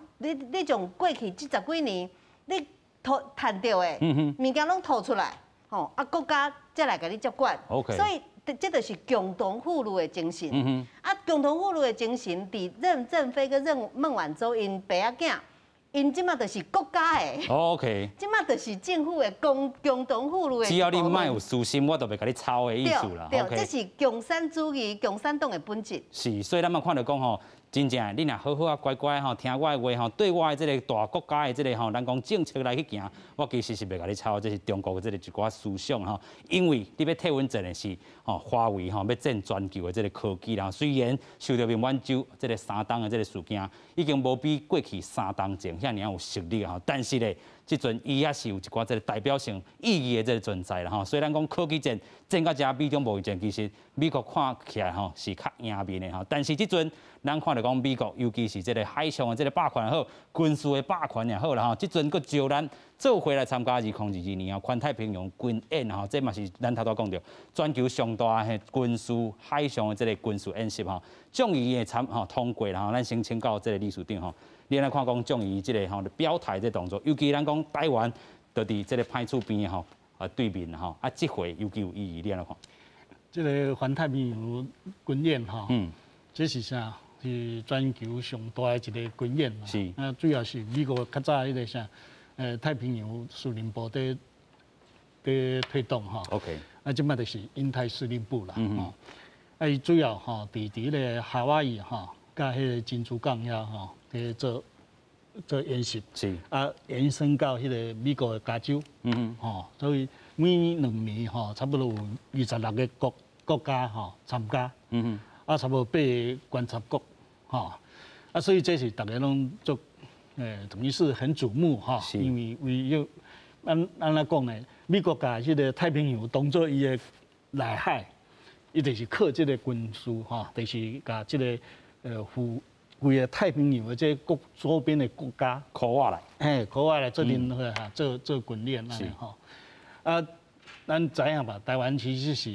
你將過去這十幾年你吐趁著的物件攏吐出來，吼，啊，國家才來共你接管。所以這就是共同富裕的精神。啊，共同富裕的精神，佇任正非佮任孟晚舟𪜶爸仔囝。𪜶這馬就是國家的這馬就是政府的共同富裕的。只要你莫有私心，我就袂共你抄的意思啦。對，這是共產主義、共產黨的本質。是，所以咱嘛看著講吼，真正你若好好啊乖乖吼，聽我的話吼，對我的這个大國家的這个吼，咱講政策來去行，我其實是袂共你抄，這是中國的這个一寡思想吼。因為你欲替阮戰的是吼華為吼，欲戰全球的這个科技啦。雖然受著孟晚舟這个三冬的這个事件，已經無比過去三冬前遐爾有實力吼，但是咧，這陣伊也是有一寡這个代表性意義的這个存在啦吼。所以咱講科技戰戰到遮，美中貿易戰其實美國看起來吼是較贏面的吼，但是這陣咱看著講美國，尤其是這个海上的這个霸權也好，軍事的霸權也好啦吼，這陣閣招咱做伙來參加2022年啊環太平洋軍演吼，這嘛是咱頭拄講著全球上大的軍事海上的這个軍事演習吼，眾議院參吼通過啦吼，咱先請教這个理事長吼，你按怎看講眾議院這个吼表態這个動作，尤其咱講台灣就佇這个歹處邊吼啊對面吼，啊這回尤其有意義，你按怎看？這个環太平洋軍演吼，這是啥？是全球上大的一个軍演嘛。啊，主要是美國較早彼个啥，太平洋司令部佇推動吼。 啊，這擺就是印太司令部啦。吼。啊，伊主要吼佇彼个夏威夷吼，佮彼个珍珠港遐吼，佇做演習。啊，延伸到彼个美國的加州。吼，所以每2年吼，差不多有26个國家吼參加。啊，差不多八个觀察國，吼，啊，所以這是大家攏足，等於是很矚目哈，因為為要按怎講呢？美國共彼个太平洋當做伊的內海，伊就是靠這个軍事吼，就是共這个附規个太平洋的這個國周邊的國家，箍我來，嘿，箍我來做陣哈，做軍練按呢吼。啊，咱知影吧？台灣其實是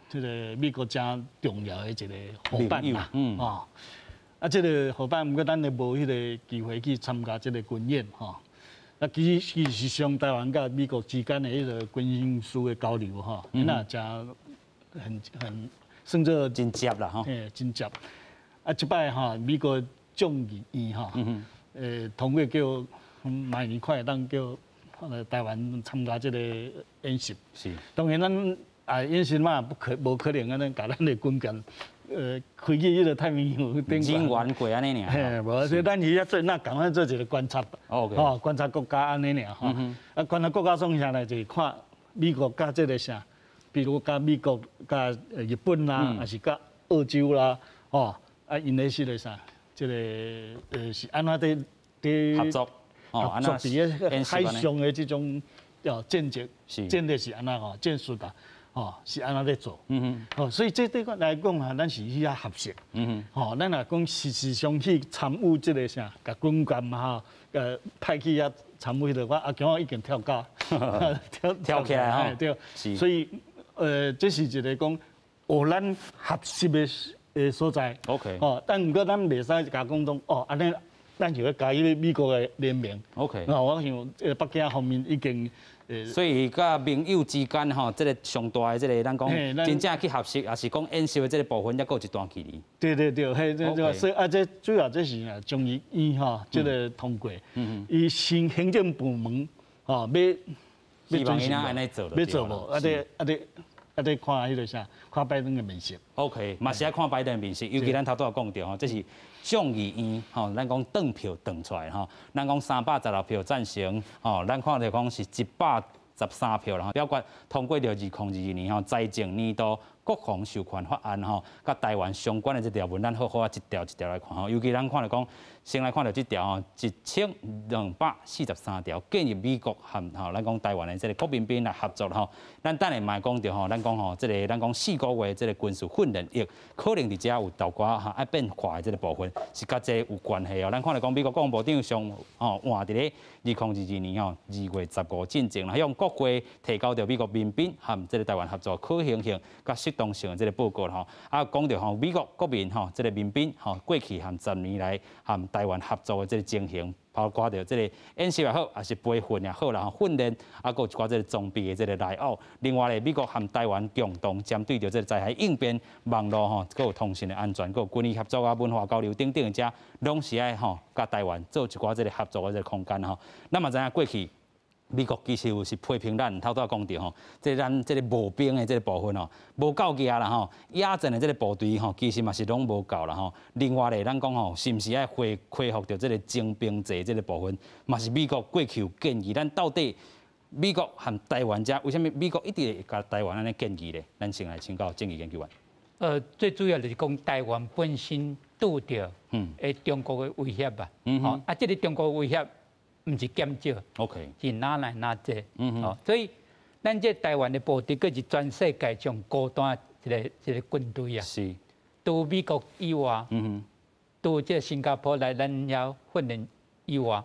這个美國誠重要的一个夥伴啦，哦，啊，這个夥伴，毋過咱就無彼个機會去參加這个軍演吼。啊，其實上台灣佮美國之間的彼个軍事的交流吼，那誠很算做真接啦吼，嘿，真接。啊，這擺吼，美國眾議院吼，通過叫明年看會當叫台灣參加這个演習。當然咱啊演習嘛，不可無可能按呢共咱的軍艦開去彼个太平洋頂。人員過按呢爾。嘿，無，所以咱是遐做，那共款做一个觀察，吼，觀察國家按呢爾吼。啊，觀察國家創啥呢？就是看美國佮這个啥，比如佮美國、佮日本啦，抑是佮澳洲啦，吼，啊，𪜶咧是个啥？這个是按怎佇佇合作，合作佇咧海上的這種哦戰術，戰略是按怎吼，戰術啊，吼是按怎咧做？吼，所以這對我來講啊，咱是去遐學習。吼，咱若講實際上去參與這个啥，共軍艦嘛吼，派去遐參與彼个，我阿強已經跳高，跳跳起來吼，對，所以這是一个講予咱學習的所在。 吼，但毋過咱袂使共講講哦，按呢咱就欲加入美國的聯盟。 哦，我想北京方面已經。所以佮盟友之間吼，這个上大的這个，咱講真正去學習，抑是講演習的這个部分，猶閣有一段距離。對對對，彼這這所以啊，這主要這是啊，眾議院吼，這个通過，伊新行政部門吼，欲希望𪜶按呢做，欲做無？啊，得看彼个啥，看拜登的面色。 OK，嘛是愛看拜登的面色，尤其咱頭拄仔講著吼，這是眾議院吼，咱講轉票轉出來吼，咱講316票贊成，吼，咱看著講是113票啦，表決通過著2022年吼財政年度國防授權法案吼，佮台灣相關的這條文，咱好好啊一條一條來看吼。尤其咱看著講，先來看著這條吼，1243條建議美國和吼咱講台灣的這个國民兵來合作吼。咱等下嘛會講著吼，咱講吼這个咱講4個月這个軍事訓練役，可能佇遮有淡薄仔愛變化的這个部分，是佮這有關係哦。咱看著講美國國防部長上吼換佇咧2022年吼2月15進前啦，向國會提交著美國民兵和這个台灣合作可行性佮適當性的這个報告吼。啊，講著吼美國國民吼這个民兵吼過去和10年來和台灣合作的這个情形，包括著這个演習也好，抑是培訓也好啦，訓練啊，閣有一寡這个裝備的這个來往。另外咧，美國和台灣共同針對著這个災害應變、網路吼，閣有通訊的安全，閣有軍事合作啊、文化交流等等，遮攏是愛吼佮台灣做一寡這个合作的這个空間吼。咱嘛知影過去，美國其實有是批評咱頭拄仔講著吼，這咱這个募兵的這个部分吼，無夠額啦吼，野戰的這个部隊吼，其實嘛是攏無夠啦吼。另外咧，咱講吼，是毋是愛恢復著這个徵兵制這个部分，嘛是美國過去有建議，咱到底美國和台灣遮為啥物美國一直會共台灣按呢建議咧？咱先來請教鄭議研究員。最主要就是講台灣本身拄著中國的威脅吧。吼，啊，這个中國威脅毋是減少是哪來哪濟，哦，所以咱這台灣的部隊，閣是全世界上孤單一個軍隊啊。除美國以外，除這新加坡來咱遐訓練以外，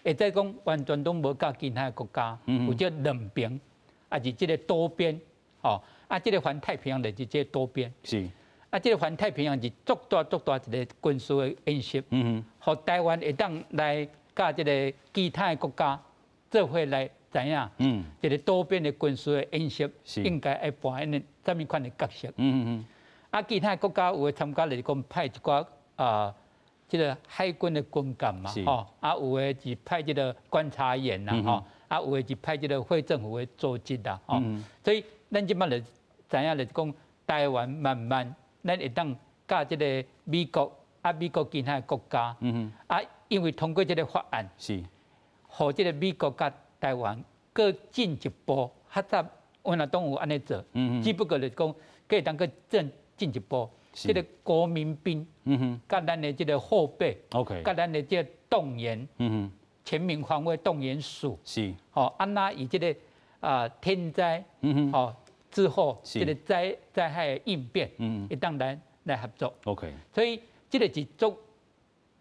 會使講完全攏無佮其他國家有這兩邊，抑是這个多邊，吼，啊，這个環太平洋就是這多邊，啊，這个環太平洋是足大足大一个軍事的演習，予台灣會當來佮這个其他的國家做伙來知影，一个多邊的軍事的演習應該愛扮演啥物款的角色。啊，其他國家有的參加就是講派一寡啊，這个海軍的軍艦嘛，吼，啊有的是派這个觀察員啦，吼，啊有的是派這个非政府的組織啦，吼，所以咱這擺就知影就是講台灣慢慢咱會當佮這个美國啊，美國其他的國家，啊，因為通過這个法案，予這个美國佮台灣閣進一步，較早原來攏有按呢做，只不過就是講閣會當閣進一步，這个國民兵，佮咱的這个後備，佮咱的這个動員，全民防衛動員署，吼，按怎以這个啊天災，吼之後這个災害應變，會當來合作。 所以這个是足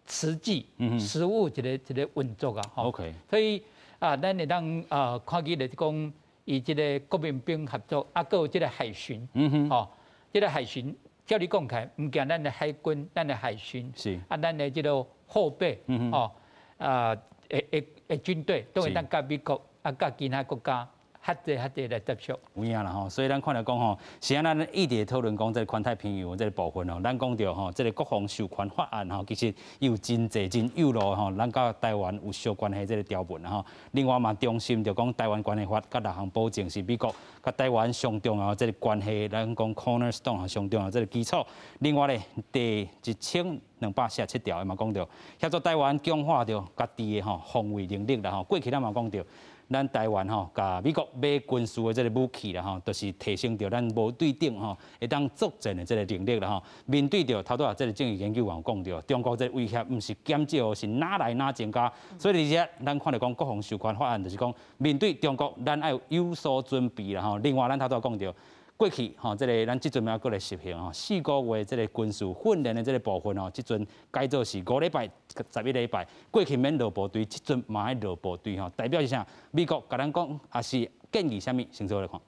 實際、實務一個運作啊，吼。 所以啊，咱會當啊看見就是講，以這个國民兵合作，啊，閣有這个海巡，吼，這个海巡，照你講起來，毋驚咱的海軍、咱的海巡，啊，咱的這个後備，吼，啊，會會的軍隊都會當佮美國啊，佮其他國家較濟較濟來接觸。有影啦吼，所以咱看來講吼，是按咱一直討論講這個環太平洋這個部分吼，咱講著吼，這個國防授權法案吼，其實有真濟真有路吼，咱佮台灣有相關係這個條文吼。另外嘛，重申著講台灣關係法佮六項保證是美國佮台灣上重要這個關係，咱講 cornerstone 上重要這個基礎。另外咧，第1247條伊嘛講著協助台灣強化著家己的吼防衛能力啦吼。過去咱嘛講著，咱台灣吼，共美國買軍事的這個武器啦吼，就是提升著咱無對等吼，會當作戰的這個能力啦吼。面對著頭拄仔這個政治研究員講著，中國這個威脅毋是減少，是愈來愈增加。所以佇遮咱看著講國防授權法案，就是講面對中國，咱愛有所準備啦吼。另外，咱頭拄仔講著，過去吼，這個咱這陣猶閣來實行吼，4個月這個軍事訓練的這個部分吼，這陣改做是5禮拜、11禮拜。過去免落部隊，這陣嘛愛落部隊吼，代表是啥？美國共咱講，抑是建議啥物？先做來看。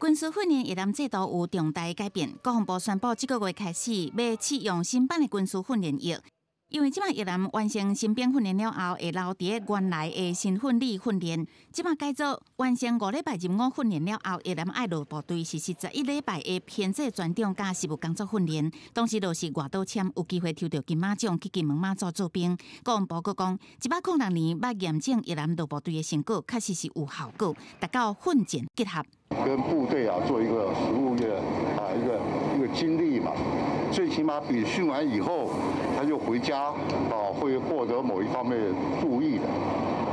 軍事訓練役男制度有重大改變，國防部宣布，這個月開始欲試用新版的軍事訓練役。因為這擺役男完成新兵訓練了後，會留佇原來的身份裡訓練。這擺改做完成5禮拜入伍訓練了後，役男愛落部隊實施11禮拜的編制專長佮實務工作訓練。同時落實外島簽，有機會抽著金馬獎去金門馬祖做兵。國防部閣講，106年捌驗證役男落部隊的成果，確實是有效果，達到訓戰結合。跟部隊啊做一個實務的啊一個經歷嘛，最起碼比訓完以後，他就回家啊，會獲得某一方面注意的。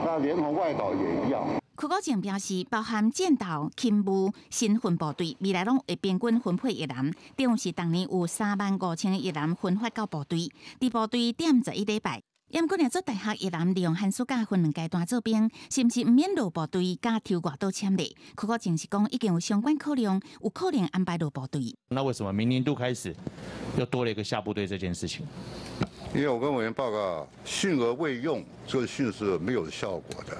那連同外島也一樣。柯國正表示，包含戰鬥、勤務、新訓部隊，未來攏會平均分配役男，等於是逐年有3萬5千個役男分發到部隊，佇部隊踮11禮拜。毋過，若做大學役男利用寒暑假分兩階段做兵，是毋是毋免落部隊佮抽外島簽咧？柯國正是講已經有相關考量，有可能安排落部隊。那為什麼明年度開始又多了一個下部隊這件事情？因為我跟委員報告，訓而未用，這個訓是沒有效果的。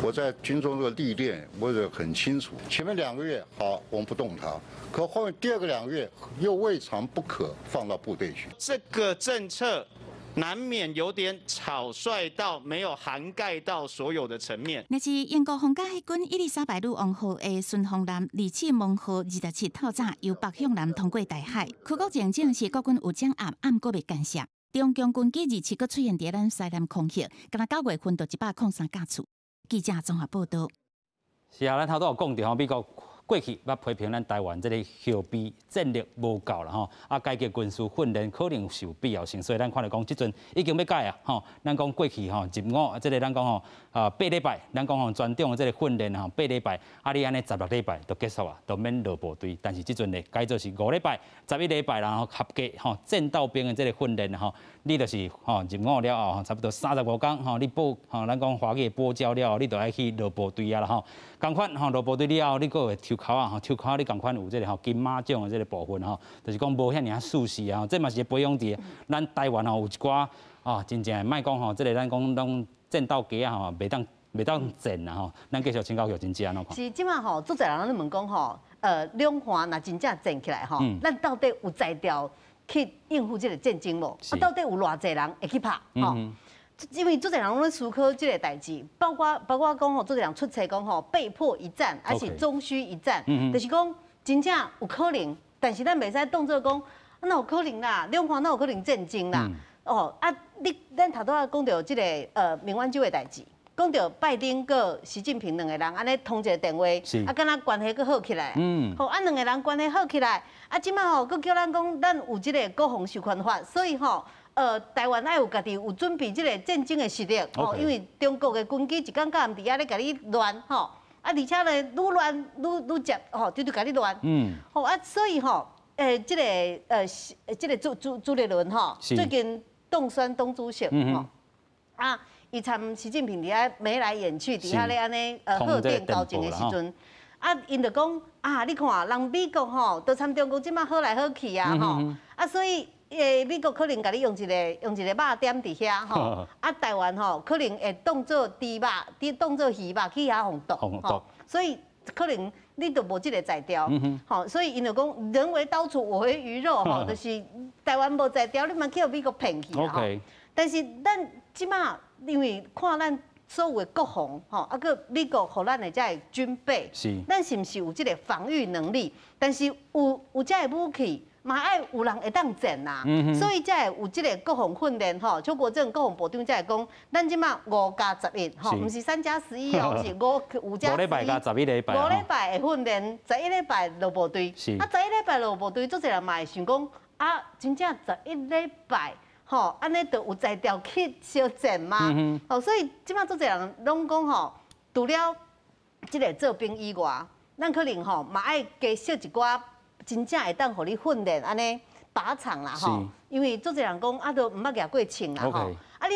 我在軍中這個歷練，我也很清楚。前面兩個月好，我們不動它，可後面第二個2個月又未嘗不可放到部隊去。這個政策難免有點草率到沒有涵蓋到所有的層面。若是英國皇家海軍伊麗莎白女王號的巡防艦利切蒙號27透早由北向南通過台海，柯國正證實國軍有掌握，毋過未干涉。中共軍機27閣出現佇咱西南空域，敢若9月份就103架次。記者綜合報道。是啊，咱頭拄有講著吼，美國過去捌批評咱台灣這個後備戰力無夠啦吼，啊改革軍事訓練可能是有必要性，所以咱看來講，這陣已經欲改啊吼。咱講過去吼入伍，這個咱講吼啊8禮拜，咱講吼專長的這個訓練吼八禮拜，啊你按呢16禮拜就結束啊，就免落部隊。但是這陣咧改做是5禮拜、十一禮拜，然後合計吼戰鬥兵的這個訓練吼，你就是吼入伍了後，差不多35工吼，你報吼咱講華語報召了後，你就愛去落部隊啊啦吼。仝款吼落部隊了後，你閣會抽鉤仔吼，抽鉤仔你仝款有這個吼金馬獎的這個部分吼，就是講無遐爾仔舒適啊，這嘛是培養佇咱台灣吼有一寡啊，真正莫講吼，這個咱講攏戰鬥機仔吼，袂當戰啦吼，咱繼續請教玉真姐按怎看？是這馬吼，足濟人咧問講吼，兩岸若真正戰起來吼，咱到底有才調去應付這個戰爭無？啊，到底有偌濟人會去拍？吼？因為足濟人攏咧思考這個代誌，包括講吼，足濟人出冊講吼，被迫一戰，還是終須一戰，就是講真正有可能，但是咱袂使當做講，哪有可能啦？兩岸哪有可能戰爭啦？哦啊，你咱頭拄仔講著這個孟晚舟的代誌，講著拜登佮習近平兩個人按呢通一個電話，啊，敢若關係閣好起來。好啊，兩個人關係好起來，啊，這馬吼閣叫咱講，咱有這個國防授權法，所以吼，台灣愛有家己有準備這個戰爭的實力，吼，因為中國的軍機一工到暗佇遐咧共你亂，吼，啊，而且咧愈亂愈愈接，吼，就共你亂，吼啊，所以吼，這個這個朱立倫吼，最近當選黨主席，吼，啊，伊參習近平佇遐眉來眼去，佇遐咧按呢賀電交情的時陣，啊，𪜶就講啊，你看人美國吼，都參中國這馬好來好去啊，吼，啊，所以，美國可能共你用一個肉點佇遐吼，啊，台灣吼可能會當做豬肉，佇當做魚肉去遐予毒，吼，所以可能你就無這個才調，吼，所以𪜶就講人為刀俎，我為魚肉，吼，就是台灣無才調，你嘛去予美國騙去。但是咱這馬因為看咱所有的國防吼，啊，閣美國予咱的這个軍備，咱是毋是有這个防禦能力？但是有這个武器，嘛愛有人會當戰啊，所以才會有這个國防訓練吼。邱國正國防部長才會講，咱這馬5加11吼，毋是3加11哦，是五加五禮拜加十一禮拜。五禮拜的訓練，十一禮拜落部隊。啊，十一禮拜落部隊，足濟人嘛會想講，啊，真正十一禮拜吼，按呢就有才調去相戰嗎？哦，所以這馬足濟人攏講吼，除了這个做兵以外，咱可能吼嘛愛加設一寡。真正會當予你訓練按呢靶場啦吼，因為足濟人講啊，都毋捌舉過槍啦吼。啊，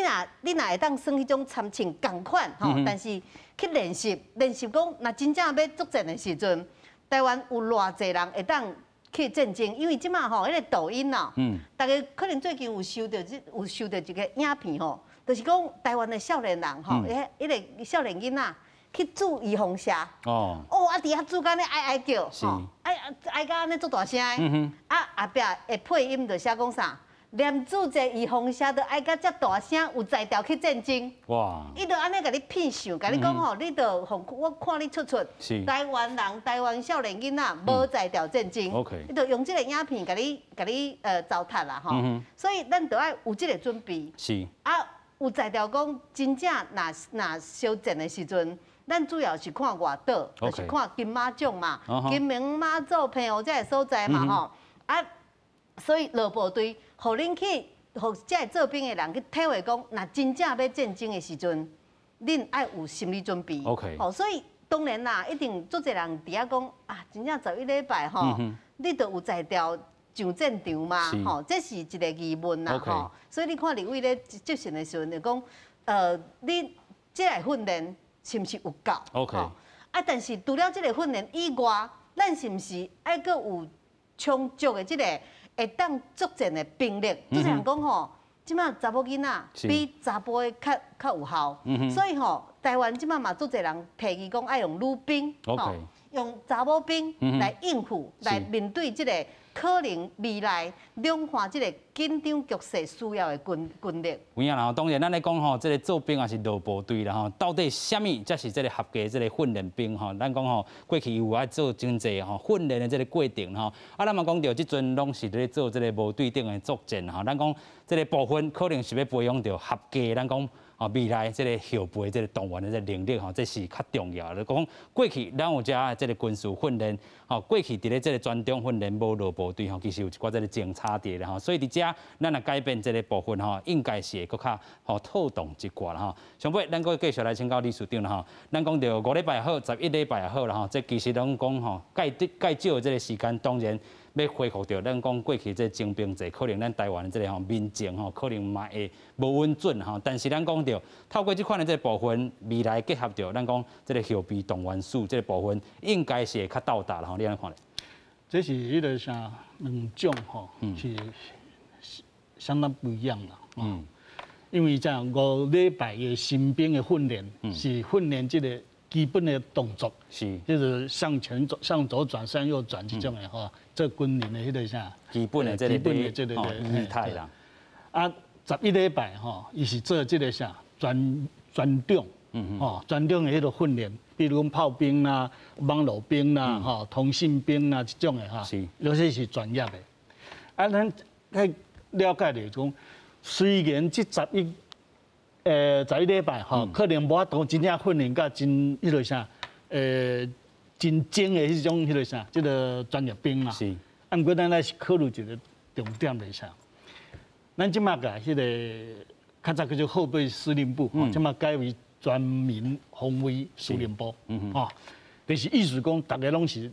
你若會當耍彼種參槍仝款吼，但是去練習練習講，若真正欲作戰的時陣，台灣有偌濟人會當去戰爭？因為這馬吼，彼个抖音啊，大家可能最近有收著一个影片吼，就是講台灣的少年人吼，彼个少年囡仔去注預防射，哦，啊，佇遐注到按呢哀哀叫，吼，哀哀甲按呢足大聲的，啊，後壁的配音就寫講啥，連注一个預防射都哀甲遮大聲，有才調去戰爭。哇！伊就按呢共你騙相，共你講吼，你就予我看你出出，台灣人、台灣少年囡仔無才調戰爭。伊就用這个影片共你糟蹋啦吼。所以咱就愛有這个準備。啊，有才調講真正若若相戰的時陣。咱主要是看外島，就是看金馬獎嘛，金門馬祖、澎湖這个所在嘛吼。啊，所以落部隊，予恁去，予這个做兵的人去體會講，若真正欲戰爭的時陣，恁愛有心理準備。 吼，所以當然啦，一定足濟人佇遐講啊，真正十一禮拜吼，你都有才調上戰場嘛？吼，這是一个疑問啦吼。所以你看立委咧質詢的時陣就講，你這个訓練是毋是有夠？OK。啊，但是除了這个訓練以外，咱是毋是愛閣有充足的這个會當作戰的兵力？就是人講吼，這馬查某囡仔比查埔的較較有效，所以吼，台灣這馬嘛足濟人提議講愛用女兵，用查某兵來應付，來面對這個可能未來兩岸這個緊張局勢需要的軍力。有影啦吼，當然咱咧講吼，這个做兵也是落部隊啦吼，到底啥物才是這个合格這个訓練兵吼？咱講吼，過去有愛做真濟吼訓練的這个過程吼。啊，咱嘛講著，這陣攏是咧做這个無對等的作戰吼。咱講這个部分可能是欲培養著合格，咱講哦未來這个後備這个動員的這个能力吼，這是較重要的。講過去咱有遮這个軍事訓練，吼過去佇咧這个專長訓練無落部隊吼，其實有一寡這个政差佇咧吼，所以佇遮咱若改變這个部分吼，應該是會閣較吼妥當一寡啦吼。上尾咱閣繼續來請教理事長啦吼，咱講著五禮拜也好，十一禮拜也好啦吼，這其實攏講吼，蓋蓋少的這个時間，當然欲恢復著咱講過去這徵兵制，可能咱台灣的這个吼民情吼，可能嘛會無穩準吼。但是咱講著透過這款的這个部分，未來結合著咱講這个後備動員數這个部分，應該是會較到達啦吼。你按呢看咧？這是彼个啥兩種吼，是相當不一樣啦。因為這五禮拜的新兵的訓練是訓練這个基本的動作，就是向前走、向左轉、向右轉這種的吼，這軍人的彼個啥基本的這個基本的這個儀態啦。啊，十一禮拜吼，伊是做這个啥專專長，吼專長的彼個訓練，比如講炮兵啦、網路兵啦、吼通信兵啦這種的哈，有些是專業的。啊，咱愛了解就是講，雖然這十一禮拜吼，可能無法度真正訓練甲真彼个啥，真精的彼種彼个啥，這个專業兵啦。啊，毋過咱愛是考慮一個重點就是啥？咱這馬共彼个較早叫做後備司令部，這馬改為全民防衛司令部，吼，就是意思講，逐个攏是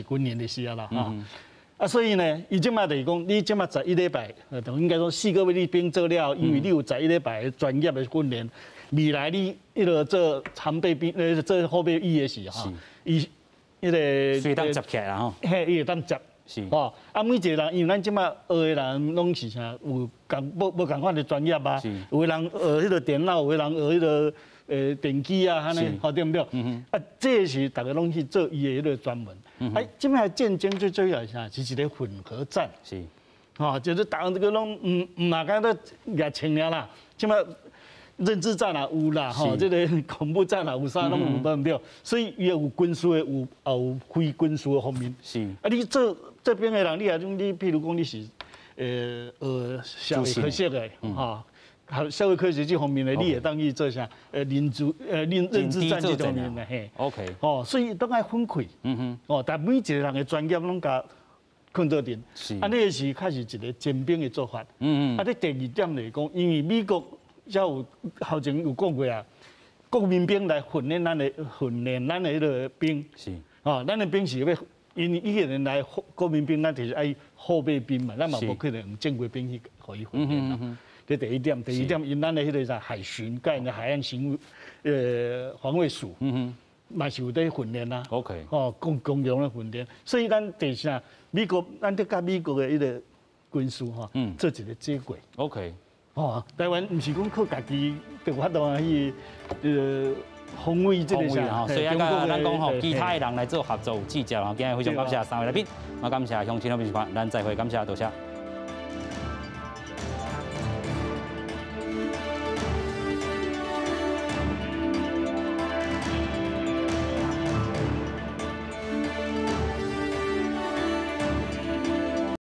軍人的事啊啦，吼。啊，所以呢，伊這馬就是講，你這馬十一禮拜，應該說4個月你兵做了，因為你有十一禮拜的專業的訓練，未來你彼个做常備兵，做後備役的時候，伊彼个隨當接起來啦吼，嘿，伊會當接，吼，啊，每一个人，因為咱這馬學的人攏是啥，有仝無無仝款的專業啊，有的人學彼个電腦，有的人學彼个電機啊，按呢，吼對毋對？啊，這是逐个攏去做伊的彼个專門。哎，這擺戰爭最主要是啥？是一個混合戰。吼，就是逐个這個攏毋毋若敢若舉槍爾啦，這擺認知戰也有啦，吼，這个恐怖戰也有啥攏有，對毋對？所以伊有軍事的，有也有非軍事的方面。啊，你做這邊的人，你也種你，譬如講你是社會科學的，吼，社會科學這方面的，你會當去做啥？認知認知戰這方面的，嘿。 哦，所以攏愛分開。哦，但每一個人的專業攏共囥做陣。啊，呢个是較是一个精兵的做法。啊，你第二點來講，因為美國才有頭前有講過啊，國民兵來訓練咱的彼个兵。哦，咱的兵是欲，因為伊個人來國民兵，咱就是愛後備兵嘛，咱嘛無可能用正規兵去予伊訓練啦。這第一點，第二點，𪜶咱的彼个啥海巡，佮𪜶的海岸巡防衛署，嘛是有佇訓練啦。 哦，共同的訓練，所以咱就是啥，美國，咱得佮美國的彼个軍事吼，做一个接軌。 哦，台灣毋是講靠家己就有法度去防衛這個啥，所以啊，咱講吼，其他的人來做合作有志者，今日非常感謝三位來賓，嘛感謝鄉親老朋友，咱再會，感謝多謝。